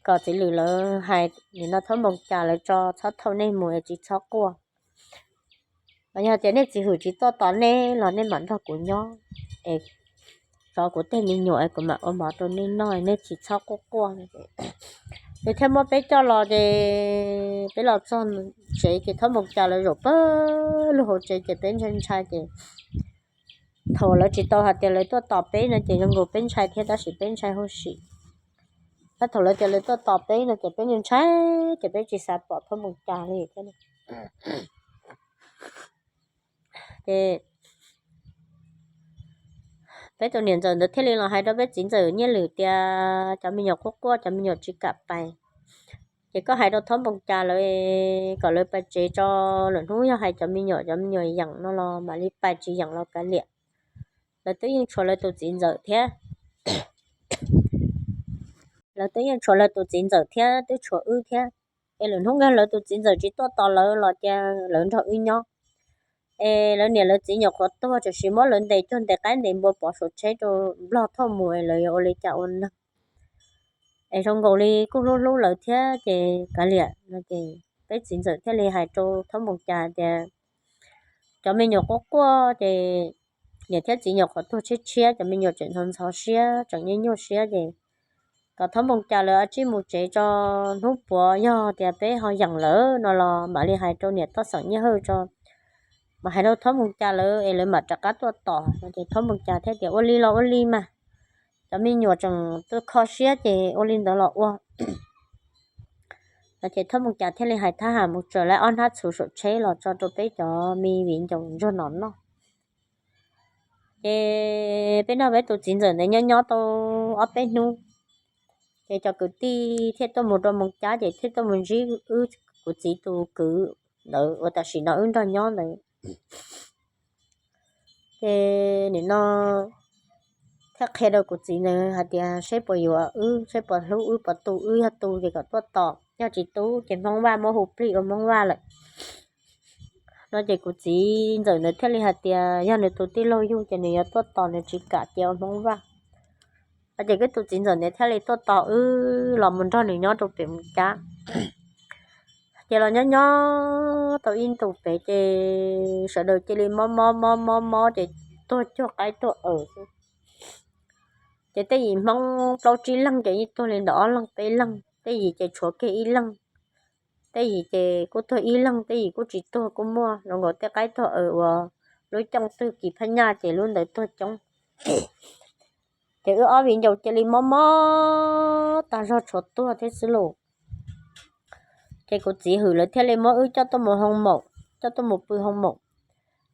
kom txiv lwm lawv hais nim no Thab Npoo Cas lawv tso txhob thauj nej mus es tsis txhob quaj. Yog tias nej txiv hwm tsis tuaj tos nej los nej mam nrog kuv nyob es tso kuv tej me nyuam es kuv mam ua mov rau nej noj, nej tsis txhob quaj quaj. Nws thiaj muab peb coj los ces peb los txog tsev ces Thab Npoo Cas lawv zaum pawg lug hauv tsev ces peb ntshai ntshai ces thaum lawv tsis tau hais tias lawv tuaj tos peb no ces zoo nkaus peb ntshai thiab tab sis peb ntshai huv si. Tab thaum lawv tias lawv tuaj tos peb no ces peb ntshai ces peb tsis xav pom Thab Npoo Cas li thiab. Ces peb tus niam ntxawm ntawd thiaj li los hais rau peb txiv ntxawm Nyiaj Lwm tias cov me nyuam quaj quaj, cov me nyuam tsis kam pais, ces koj hais rau Thab Npoo Cas lawv kom lawv pais tsev tso, lwm hnub yog hais cov me nyuam, cov me nyuam yeem no los mam li pais, tsis yeem los kav liam. Lawv twb yeej tshuav lawv tus txiv ntxawm thiab. Lawv twb yeej tshuav lawv tus txiv ntxawm thiab twb tshuav wb thiab. Es lwm hnub nkag lawv tus txiv ntxawm tsis tuaj tos lawv los cia lawv nrog wb nyob. Es lawv niam lawv txiv nyuam qhuav tuag, tam sis muab lawv ntes cuag ntes qaib ntes npua pov saum tsheb rau nplog thauj mus es lawv yuav ua li cas ua neeg. Es zoo nkaus li kuj hlub hlub lawv thiab ces kav liam no ces peb txiv ntxawm thiaj li hais rau Thab Npoo Cas tias cov me nyuam quaj quaj ces niam thiab txiv nyuam qhuav tuag tshiab tshiab, cov me nyuam tseem ntxhov ntxhov siab tseem nyuaj nyuaj siab ces kom Thab Npoo Cas lawv cia li mus tsev tso, hnub puav yog tias peb ho yeem lawm no los mam li hais rau niam Toj Xeem Nyiaj Hawj tso, mam hais rau Thab Npoo Cas lawv es lawv mam rov qab tuaj tos no ces Thab Npoo Cas thiaj tias ua li los ua li mas, cov me nyuam tseem tuaj kho siab ces ua li ntawd los ua no ces Thab Npoo Cas thiaj li hais thab ham mus tsaws lawv ob hnab txhuv saum tsheb los tso rau peb cov me viv ncaus ntsuag no noj. Ces peb nrog peb tus txiv ntxawm ntawd nyob nyob tau ob peb hnub, ces cov kwv tij thiaj tuaj mus rau Moos Cab ces thiaj tuaj mus ntsib wb, kuv txiv tus kwv ntawd uas tam sim no wb nrog nyob ntawd. Ces nim no thiaj qhia rau kuv txiv ntawd hais tias seb puas yuav wb, seb puas hlub wb, puas tu wb, yog tu ces kom tuaj tos, yog tsis tu ces Hmoob Vaj muab hu plig ua Hmoob Vaj lawm no ces kuv txiv ntxawm ntawd thiaj li hais tias yog nws tus tij laug yug ces nws yuav tuaj tos, nws tsis kam cia ua Hmoob Vaj. Ces wb tus txiv ntxawm ntawd thiaj li tuaj tos wb los mus nrog nws nyob rau pem Moos Cab. Ces los nyob nyob tau ib ntus pem ces sawv daws cia li mob mob mob mob mob ces tuag cuag qaib tuag aws xwb. Ces tej yim Hmoob plaub tsib leeg ces yeej tuag li ntawm ob leeg peb leeg, tej yim ces tshuav kiag ib leeg, tej yim ces kuj tuag ib leeg, tej yim kuj tsis tuag kuj muaj, zoo nkaus tej qaib tuag aws uas lub cooj twg kis phab nyaj ces lub ntawd tuag coob. Ces wb ob viv ncaus cia li mob mob tag zog tshuav tuag thiab xwb lauj. Ces kuv txiv hwm lawv thiaj li muab wb coj tuaj mus hoo maum, coj tuaj mus pw hoo maum.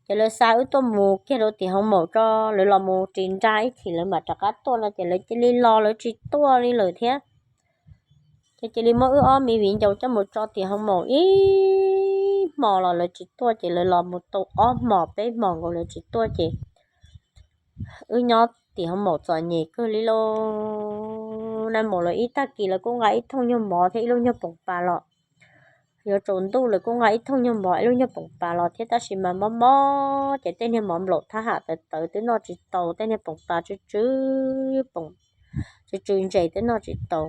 Ces lawv xa wb tuaj mus kiag rau tim hoo maum tso, lawv los mus ris nra ib chim lawv mam rov qab tuaj no ces lawv cia li los lawv tsis tuaj li lawm thiab. Ces cia li muab wb ob me viv ncaus coj mus tso tim hoo maum ib hmo los lawv tsis tuaj, ces lawv los mus tau ob hmos peb hmos nkaus lawv tsis tuaj ces wb nyob tim hoo maum txom nyem kawg li lauj. Naj mus lawv ib tag kis lawv kuj nqa ib thooj nyuag mov thiab ib lub nyuag poom pas los. Yuav tsaus ntuj lawv kuj nqa ib thooj nyuag mov ib lub nyuag poom pas los thiab, tab sis mas mob mob ces tej niag mov nplaum thab ham tawv tawv twb noj tsis tau, tej niag poom pas tsw tsw, poom tsw tsw ntses twb noj tsis tau.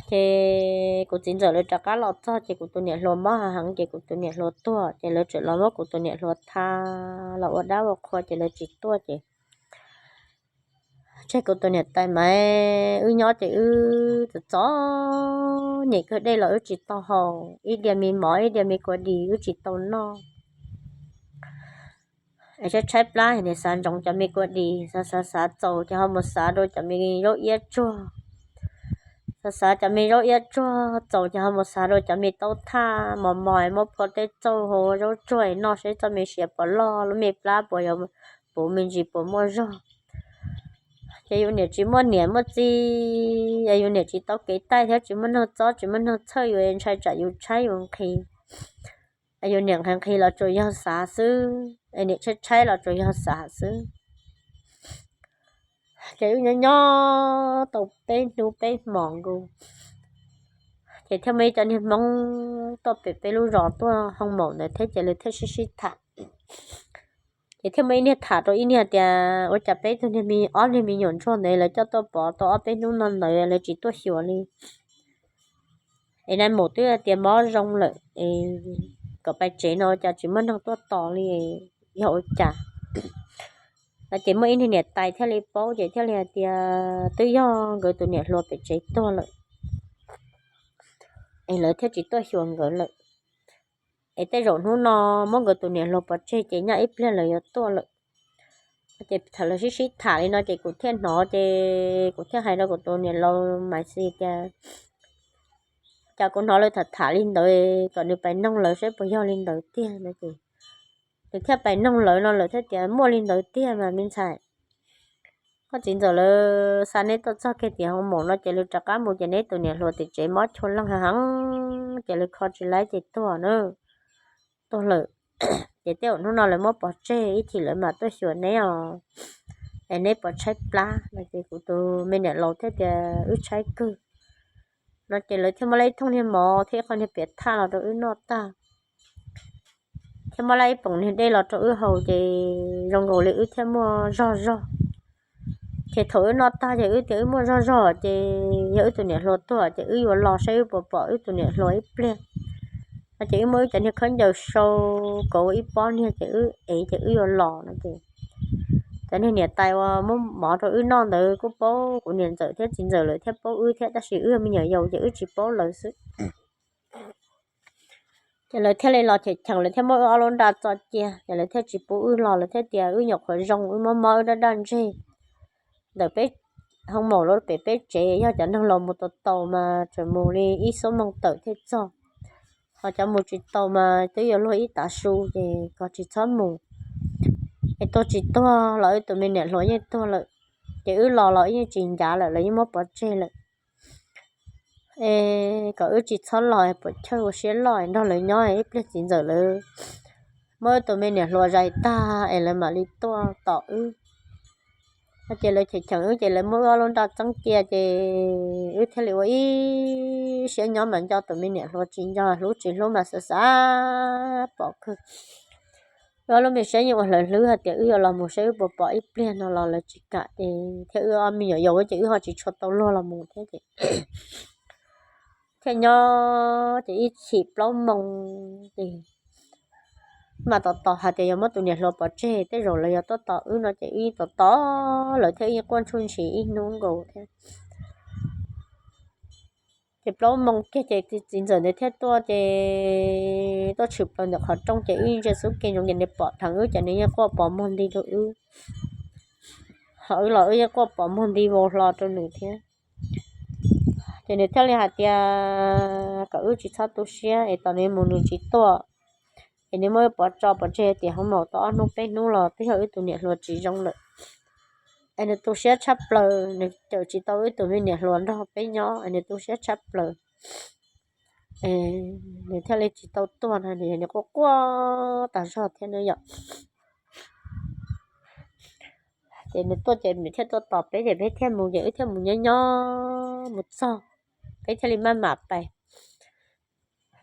Ces kuv txiv ntxawm lawv rov qab los txog ces kuv tus niam hluas mob heev ces kuv tus niam hluas tuag ces lawv txawm los muab kuv tus niam hluas tha los ua dab ua qhua ces lawv tsis tuaj ces tseg kuv tus niam tais mas wb nyob ces wb txom txom nyem kawg, dej los wb tsis tau haus, ib diav me mov ib diav me kua dis wb tsis tau noj. Es tshaib tshaib plab niag xav ntsoov cov me kua dis, xav xav xav txaus ces ho mus xav rau cov me zaub iab tsuag, xav xav cov me zaub iab tsuag txaus ces ho mus xav rau cov me taub thaj mos mos muab phua tej txauj hau zaub tsuag noj seb txoj me siav puas loj, lub me plab puas yuav puv me ntsis puas muaj zog. Ces yus niam tsis muaj niam muaj txiv, yus niam tsis tau kev taij thiab tsis muaj neeg txob tsis muaj neeg txhawj yus, ntshai tsam yus tshaib yus nqhis, yus niam nqhis nqhis los tsuas yog xav xwb, niam tshaib tshaib los tsuas yog xav xwb. Ces wb nyob nyob tau peb hnub peb hmos nkaus, ces thiaj muaj ib co niag Hmoob tuaj pem peb lub zos tuaj hoo maum ntawd thiab ces lawv thiaj sib sib tham. Ces thiaj muaj ib niag tham rau ib niag tias ua cas peb tug niag me ob niag me nyuam ntsuag ntawd lawv coj tuaj pov tau ob peb hnub no ntawd lawv tsis tuaj xyuas li. Es nais maum twb tias mob zoo lawm es kom pais tsev no ua cas tsis muaj neeg tuaj tos li, yog ua cas? No ces muaj ib niag niam tais thiaj li paub ces thiaj li hais tias twb yog nkawd tus niam hluas pem tsev tuag lawm, es lawv thiaj tsis tuaj xyuas nkawd lawm. Es tej zaum hnub no muab nkawd tus niam hluas pov tseg ces nyaj ib pliag lawv yuav tuaj lawm. Ces thaum lawv sib sib tham li no ces kuv thiaj hnov ces kuv thiaj hais rau kuv tus niam laus Maiv Xis tias, cas kuv hnov lawv tham tham li ntawd kom nws pais noog lawv saib puas yog li ntawd tiag no ces nws thiaj pais noog lawv no lawv thiaj tias muaj li ntawd tiag mas me ntxhais. Koj txiv ntxawm lawv xa neb tuaj txog kiag tim hoo maum no ces lawv rov qab mus ces neb tus niam hluas tim tsev mob chua leeg heev ces lawv kho tsis laib ces tuag na, tuag lawm. Ces tej zaum hnub no lawv muab pov tseg ib chim lawv mam tuaj xyuas neb os, es neb puas tshaib plab no ces kuv tus me niam laus thiaj tias wb tshaib kawg no ces lawv thiaj muab lawv ib thooj niag mov thiab ib qho niag piam thaj los rau wb noj tag. Thiab muab lawv ib poom niag dej los rau wb haus ces zoo nkaus li wb thiaj muaj zog zog. Ces thaum wb noj tag ces wb tias wb muaj zog zog ces yog wb tus niam hluas tuag ces wb yuav los saib wb puas pom wb tus niam hluas ib pliag no ces wb muab wb cov niag khaub ncaws sau kauv ua ib pob niag ces wb ev ces wb yuav los no ces cov niag niam tais uas muab mov rau wb noj ntawd kuj paub kuv niam ntxawm thiab txiv ntxawm lawm thiab paub wb thiab tab sis wb me nyuam yaus ces wb tsis paub lawv xwb. Ces lawv thiaj li los cheem cheem lawv thiaj muab wb ob lub nra txo cia ces lawv thiaj tsis pub wb los lawv thiaj tias wb nyuam qhuav zoo wb mob mob wb daj daj ntseg ntawm peb hoo maum lub pem peb tsev yog cov neeg los mus tau tau mas tseem mus li ib xuab moos tawm thiaj txog, ho cov mus tsis tau mas twb yuav luag ib tav su ces koj tsis txhob mus. Es tuag tsis tuag los wb tus me niam hluas yeej tuag lawm, ces wb los los wb yeej tsis ncav lawm lawv yeej muab pov tseg lawm. Es kom wb tsis txhob los puas chawj ua siab loj nrog lawv nyob ib pliag txiv ntxawm lawv muab wb tus me niam hluas zais tag es lawv mam li tuaj tom wb. Ces lawv cheem cheem wb ces lawv muab wb ob lub nra txeeb cia ces wb thiaj li ua ib siab nyob mas nco tus me niam hluas tsis nco, hlub tsis hlub mas xav xav pom kawg. Wb ob lub me siab yeej ua hlawv hlwb hais tias wb yuav los mus saib wb puas pom ib pliag no los lawv tsis kam ces thiab wb ob me nyuam yaus ces wb ho tsis tshua tau luag los mus thiab ces thiaj nyob ces ib chim plaub moo ces mas tos tos hais tias yuav muab tus niam hluas pov tseg tej zaum lawv yuav tuaj tos wb no ces wb yeej tos tos lawv thiab wb yeej quaj ntsuj ntshis ib hnub nkaus thiab. Ces plaub moo kiag ces txiv ntxawm ntawd thiaj tuaj ces tuaj tshwm plaws ntawm qhov rooj ces wb ntsia xub ke ntsoov ces nws pom dheev wb ces nws yeej quaj pos muag nti rau wb, ho wb los wb yeej quaj pos muag nti vau hlo rau nws thiab. Ces nws thiaj li hais tias kom wb tsis txhob tu siab es tos nws mus nws tsis tuaj, es nws muab wb pov tso pov tseg tim hoob maum tau ob hnub peb hnub los twb yog wb tus niam hluas tsis zoo lawm. Es nws tu siab tshaj plaws, nws cawm tsis tau wb tus me niam hluas nrog peb nyob es nws tu siab tshaj plaws. Nws thiaj li tsis tau tuag no, nws quaj quaj tas zog thiab na yom. Ces nws tuaj ces nws thiaj tuaj tos peb ces peb thiaj mus ces wb thiaj mus nyob nyob mus txog, peb thiaj li maj mam pais.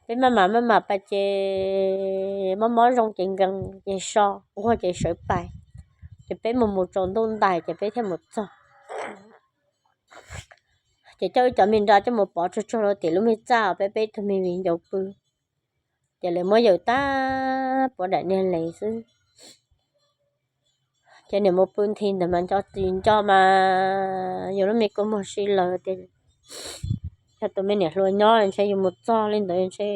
Peb maj mam maj mam pais ces mob mob zoo ces nkees ces so, nquag ces sawv pais. Ces peb mus mus tsaus ntuj ntais ces peb thiaj mus txog. Ces coj wb cov me nra coj mus pov tsuag tsuag rau tim lub me txaj peb peb tug me viv ncaus pw. Ces lawv muab yawm tag puas daim niag les xwb. Ces niam mus pw nthi ntawd mas nco tsis nco mas yus lub me kua muag si lawm tias yog tus me niam hluas nyob ntshe yus mus txog li ntawd ntshe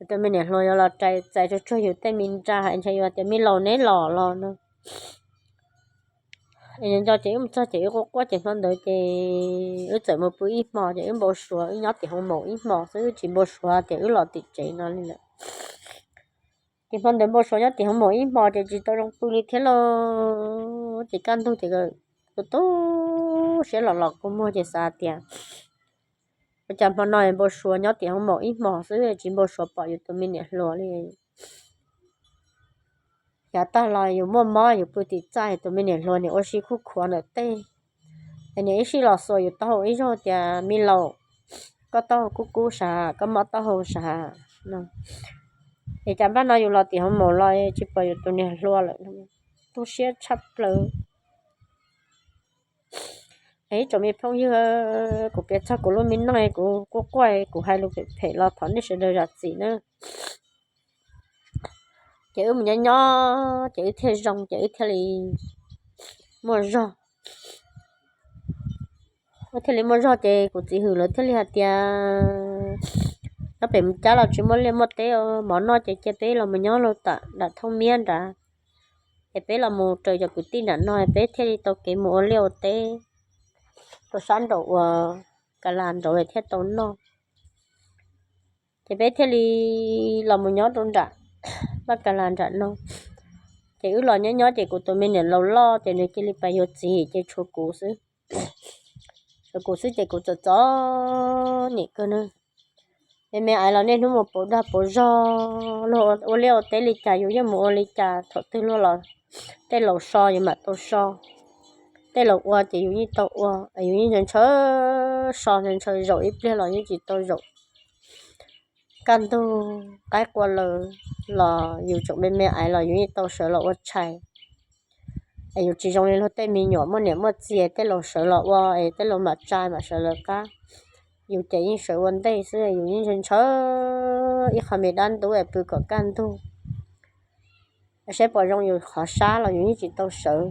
tus me niam hluas yuav los txais tsuag tsuag yus tej me nra hais ntshe yuav tias me laus neb los los no. Es nco ces wb mus txog ces wb quaj quaj ces hmo ntawd ces wb txawm mus pw ib hmo ces wb npau suav wb nyob tim hoo maum ib hmo xwb wb tsis npau suav tias wb los tim tsev no li lawm. Ces hmo ntawd npau suav nyob tim hoo maum ib hmo ces tsis tau zoo pw li thiab lauj. Ces kaj ntug ces tu tu siab los los kua muag ces xav tias ua cas hmo no npau suav nyob tim hoo maum ib hmo xwb tsis npau suav pom yus tus me niam hluas li. Yav tag los yus muaj mob yus pw tim txaj tus me niam hluas niam ua si khuj khuav ntawm tej. Es niam ib sij los xuas yus taub hau ib zaug tias me laus, koj taub hau kub kub sav, koj mob taub hau sav no. Es cas npaj no yus los tim hoo maum los tsis pom yus tus niam hluas lawm, tu siab tshaj plaws. Es ib tsoom me phooj ywg, kuv piav txog kuv lub me neej kuv quaj quaj kuv hais lus phem phem los thov nej sawv daws zam txim na. Ces wb mus nyob nyob ces wb thiaj zoo ces wb thiaj li muaj zog. Wb thiaj li muaj zog ces kuv txiv hwm lawv thiaj li hais tias nyob pem mus cab los tsis muaj liaj muaj teb mov noj ces cia peb los mus nyob rau tam nram Thoob Miab nrad. Ces peb los mus raws cov kwv tij nram no peb thiaj li tau kev mus ua liaj ua teb rau sab nraum uas Kas Las nraud thiaj tau noj. Ces peb thiaj li los mus nyob rau nram Vaj Kas Las nram no. Ces wb los nyob nyob ces kuv tus me niam laus loj ces nws cia li pais yuav txiv ces tshuav kuv xwb. Tshuav kuv xwb ces kuv txom txom nyem kawg na. Me me aiv los niaj hnub mus pauv dag pauv zog, luag ua liaj ua teb li cas yus yeej mus ua li cas, thaum twg luag los tej laus so yus mam tau so, tej laus ua ces yus yeej tau ua, yus yeej ntshaw ntshaw so ntshaw ntshaw zaum ib pliag los yeej tsis tau zaum. Kaj ntug qaib qua lawm los yus tseem me me aiv los yus yeej tau sawv los ua tshais. Es yus tsis zoo li luag tej me nyuam muaj niam muaj txiv tej laus sawv los ua es tej laus mam tsa mam sawv lawv qab. Yus ces yeej sawv ua ntej xwb, yus yeej ntshaw ntshaw ib qho me dab ntub es pw kom kaj ntug saib puas zoo yus qhov sab los yus yeej tsis tau sawv.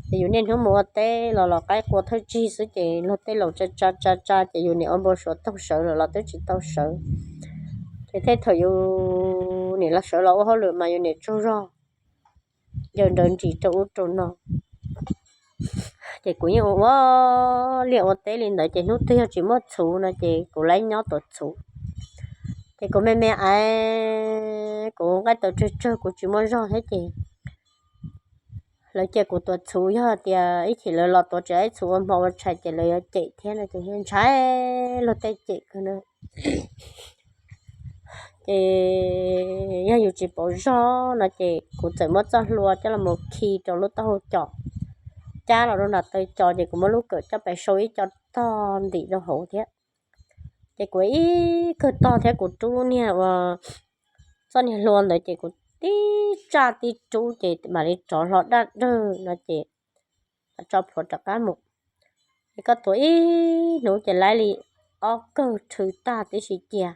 Ces yus niaj hnub mus ua teb los los qaib qua thawj tsig xwb ces luag tej laus tsa tsa tsa tsa ces yus niam ua npau suav taug sawv lawm los twb tsis tau sawv. Ces tej thaum yus niam los sawv los ua hauj lwm mas yus niam tsaug zog ncaws nrawv ntsis rau ub rau no. Ces kuv yeej ua ua liaj ua teb li ntawd ces hnub twg yog tsis muaj txhuv no ces kuv laib nyob tuav txhuv. Ces kuv me me aiv, kuv nqaij tawv tsawg tsawg kuv tsis muaj zog thiab ces lawv cia kuv tuav txhuv, yog tias ib chim lawv los tuav tsis laib txhuv ua hmo ua tshais ces lawv yuav cem thiab no ces ntshai luag tej cem kawg na. Ces yog yus tsis pauv zog no ces kuv txawm muab txoj hlua coj los mus khi rau lub taub hau cos, cab los rau nram taw cos ces kuv muab lub kawm coj pais sau ib co tog ntim rau hauv thiab. Ces kuv ib kawg tog thiab kuv rub lub niag uas txoj niag hlua ntawd ces kuv tib tsaj tib rub ces mam li rov hlo daj dawg no ces tso plhuav rov qab mus. Ces koj tuav ib hnub ces laib li ob kawg rhwv tag tib si cia.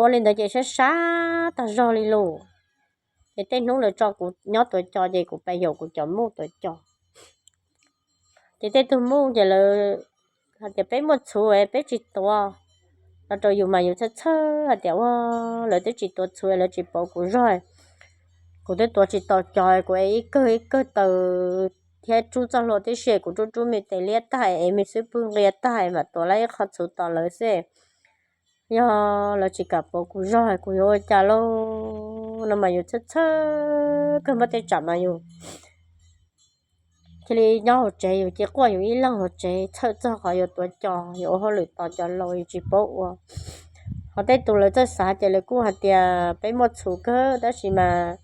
Ua li ntawd ces sab sab tag zog li lauj. Ces tej hnub lawv tso kuv nyob tuav cos ces kuv pais yaum kuv cov muj tuav cos. Ces tej tug muj ces lawv hais tias peb muaj txhuv peb tsis tuav no rau yus mas yus txhawj txhawj hais tias ua lawv twb tsis tuav txhuv lawv tsis pauv kuv zog. Kuv twb tuav tsis tau cos kuv ev ib kawg ib kawg taws thiab rub txoj hlua tib si kuv rub rub me tes liab tag es me xub pwg nqia tag mam tuav laib ib qho txhuv tos lawv xwb. Yog lawv tsis kam pauv kuv zog kuv yuav ua cas lauj no mas yus txhawj txhawj kawg npaj tej tsam mas yus cia li nyob hauv tsev yus cia quaj yus ib leeg hauv tsev txhawj txog qhov yuav tuav cos yuav ua hauj lwm tos cov laus yus tsis paub ua. Ho tej tus lawv txawj xav ces lawv kuj hais tias peb muaj txhuv kawg tab sis mas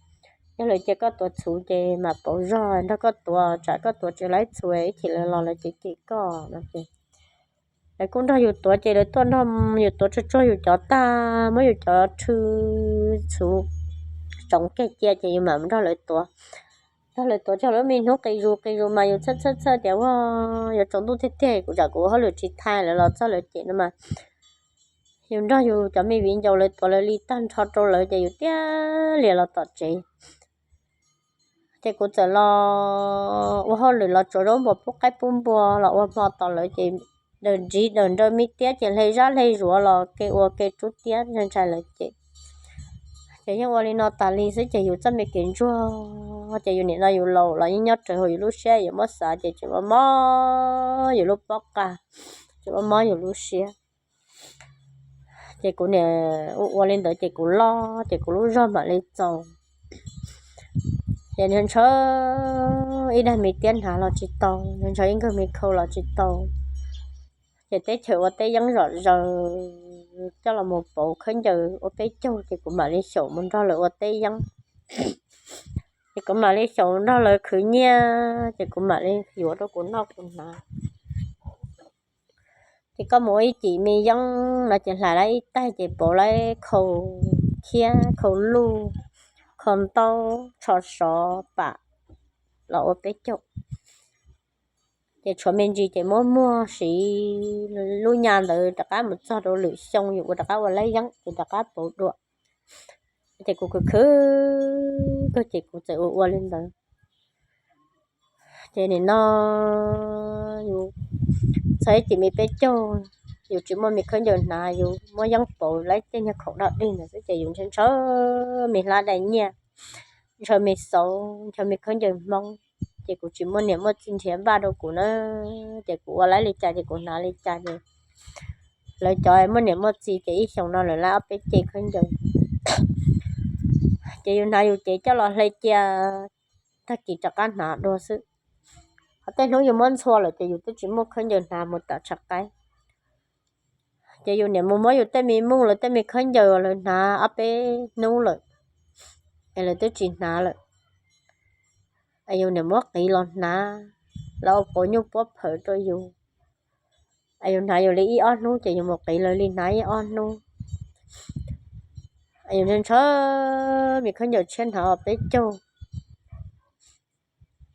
yog lawv cia koj tuav txhuv ces mam pauv zog nrog koj tuav tsam koj tuav tsis laib txhuv ib chim lawv los lawv cem cem koj no ces lawv kuj nrog yus tuav ces lawv tuaj nrog yus tuav tsuag tsuag yus cov tag muab yus cov rhw txhuv tsoov kiag cia ces yus mam nrog lawv tuav. Tag lawv tuav tsaug lawv me hnub qis zus qis zus mas yus txhawj txhawj txhawj tias ua yuav tsaus ntuj tiag tiag, kuv tsam kuv hauj lwm tsis thaij lawv los txog lawv cem no mas yus nrog yus cov me viv ncaus lawv tuav lawv li tag nrho rau lawv ces yus tiag lias los tom tsev. Ces kuv txawm los ua hauj lwm los tsuav zaub npua pub qaib pub npua los ua hmo tos lawv ces daws ntsiv daws nrawj me tiab ces hle zab hle zuav los ke ua ke rub tiab ntshai ntshai lawv cem. Ces yeej ua li no tas li xwb ces yus txoj me kev ntsuag ces yus nim no yus laus los yeej nyob raws hauv yus lub siab, yus muab xav ces tseem mob mob yus lub pob qa, tseem mob mob yus lub siab. Ces kuv niam ua ua li ntawd ces kuv loj ces kuv lub zog mam li txaus. Ces ntshaw ntshaw ib daim me tiab hnav los tsis tau, ntshaw ntshaw ib nkawg me khau los tsis tau. Ces teb chaws ua teb yeeb zom zaws coj los mus pauv khaub ncaws ua peb caug ces kuv mam li xyaum mus nrog lawv ua teb yeeb. Ces kuv mam li xyaum nrog lawv khwv nyiaj ces kuv mam li yuav rau kuv noj kuv hnav. Ces koj mus ua ib cim me yeeb no ces hlais lawv ib taig ces pauv lawv khau khiab khau luj, khau ntaub, tsho sov pam los ua peb caug. Ces tshuav me ntsis ces muab muag siv lub nyaj ntawd rov qab mus txog rau lwm xyoo yus ua rov qab ua lawv yeeb ces rov qab pauv dua. Ces kuv khwv khwv kawg ces kuv txawm ua ua li ntawd. Ces nim no yus txog ib cim me peb caug, yus tsis muaj me khaub ncaws hnav, yus muab yeeb pauv lawv tej nyuag khoom dog dig ntawd xwb ces yus ntshaw ntshaw me hlab dai nyiaj, ntshaw me xauv, ntshaw me khaub ncaws Hmoob. Ces kuv tsis muaj niam muaj txiv nrhiav npaj rau kuv na, ces kuv ua lawv li cas ces kuv hnav li cas ces lawv cov muaj niam muaj txiv ces ib xyoos no lawv lawv ob peb ce khaub ncaws. Ces yus hnav yus cev coj los hle cia, tag kis rov qab hnav dua xwb. Ho tej hnub yus muab ntxhua lawm ces yus twb tsis muaj khaub ncaws hnav mus tom tshav qaib. Ces yus niam mus muab yus tej me muj lawv tej me khaub ncaws lawv hnav ob peb hnub lawm es lawv twb tsis hnav lawm. Es yus niam muab qiv los hnav, lawv ua quav nyuj puab phawv rau yus. Es yus hnav yus li ib ob hnub ces yus mus qiv lawv li hnav ib ob hnub. Es yus ntshaw ntshaw me khaub ncaws tshiab hnav peb caug.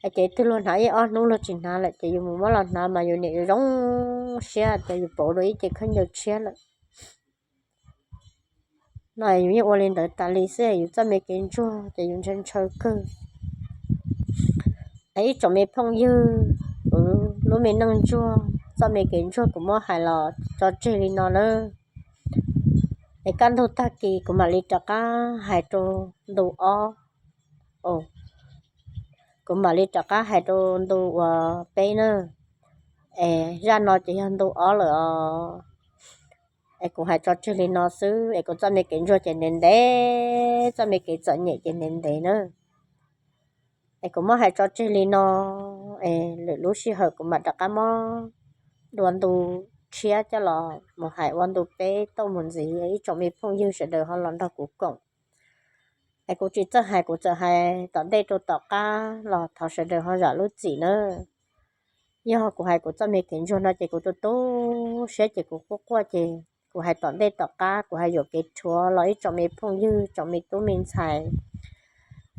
Es ces twg luag hnav ib ob hnub luag tsis hnav lawm ces yus mus muab los hnav mas yus niam yus zoo siab tias yus pauv dua ib ce khaub ncaws tshiab lawm. No yus yeej ua li ntawd tas li xwb, yus txoj me kev ntsuag ces yus ntshaw ntshaw kawg. Es ib tsoom me phooj ywg, kuv lub me neej ntsuag txoj me kev ntsuag kuv muab hais los tso tseg li no nawb. Es kaj ntug tag kis kuv mam li rov qab hais rau ntu ob, kuv mam li rov qab hais rau ntu uas peb na. Es zaj no ces yog ntu ob lawm os. Es kuv hais tso tseg li no xwb, es kuv txoj me kev ntsuag ces ntev ntev, txoj me kev txom nyem ces ntev ntev na. Es kuv muab hais tso tseg li no, es lwm lub sij hawm kuv mam rov qab muab dua ntu tshiab coj los mus hais ua ntu peb tauj mus ntxiv, ib tsoom me phooj ywg sawv daws ho los nrog kuv koom. Es kuv tsis txawj hais, kuv txawm hais tom ntej rau tom qab los thov sawv daws ho zam lub txim nawb. Yog kuv hais kuv txoj me kev ntsuag no ces kuv tu tu siab ces kuv quaj quaj ces kuv hais tom ntej tom qab, kuv hais yuam kev rhuav los ib tsoom me phooj ywg, tsoom me tub me ntxhais,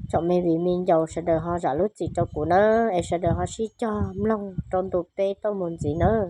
tsoom me viv me ncaus sawv daws ho zam lub txim rau kuv nawb, es sawv daws ho sib cog mloog rau ntu peb tauj mus ntxiv nawb.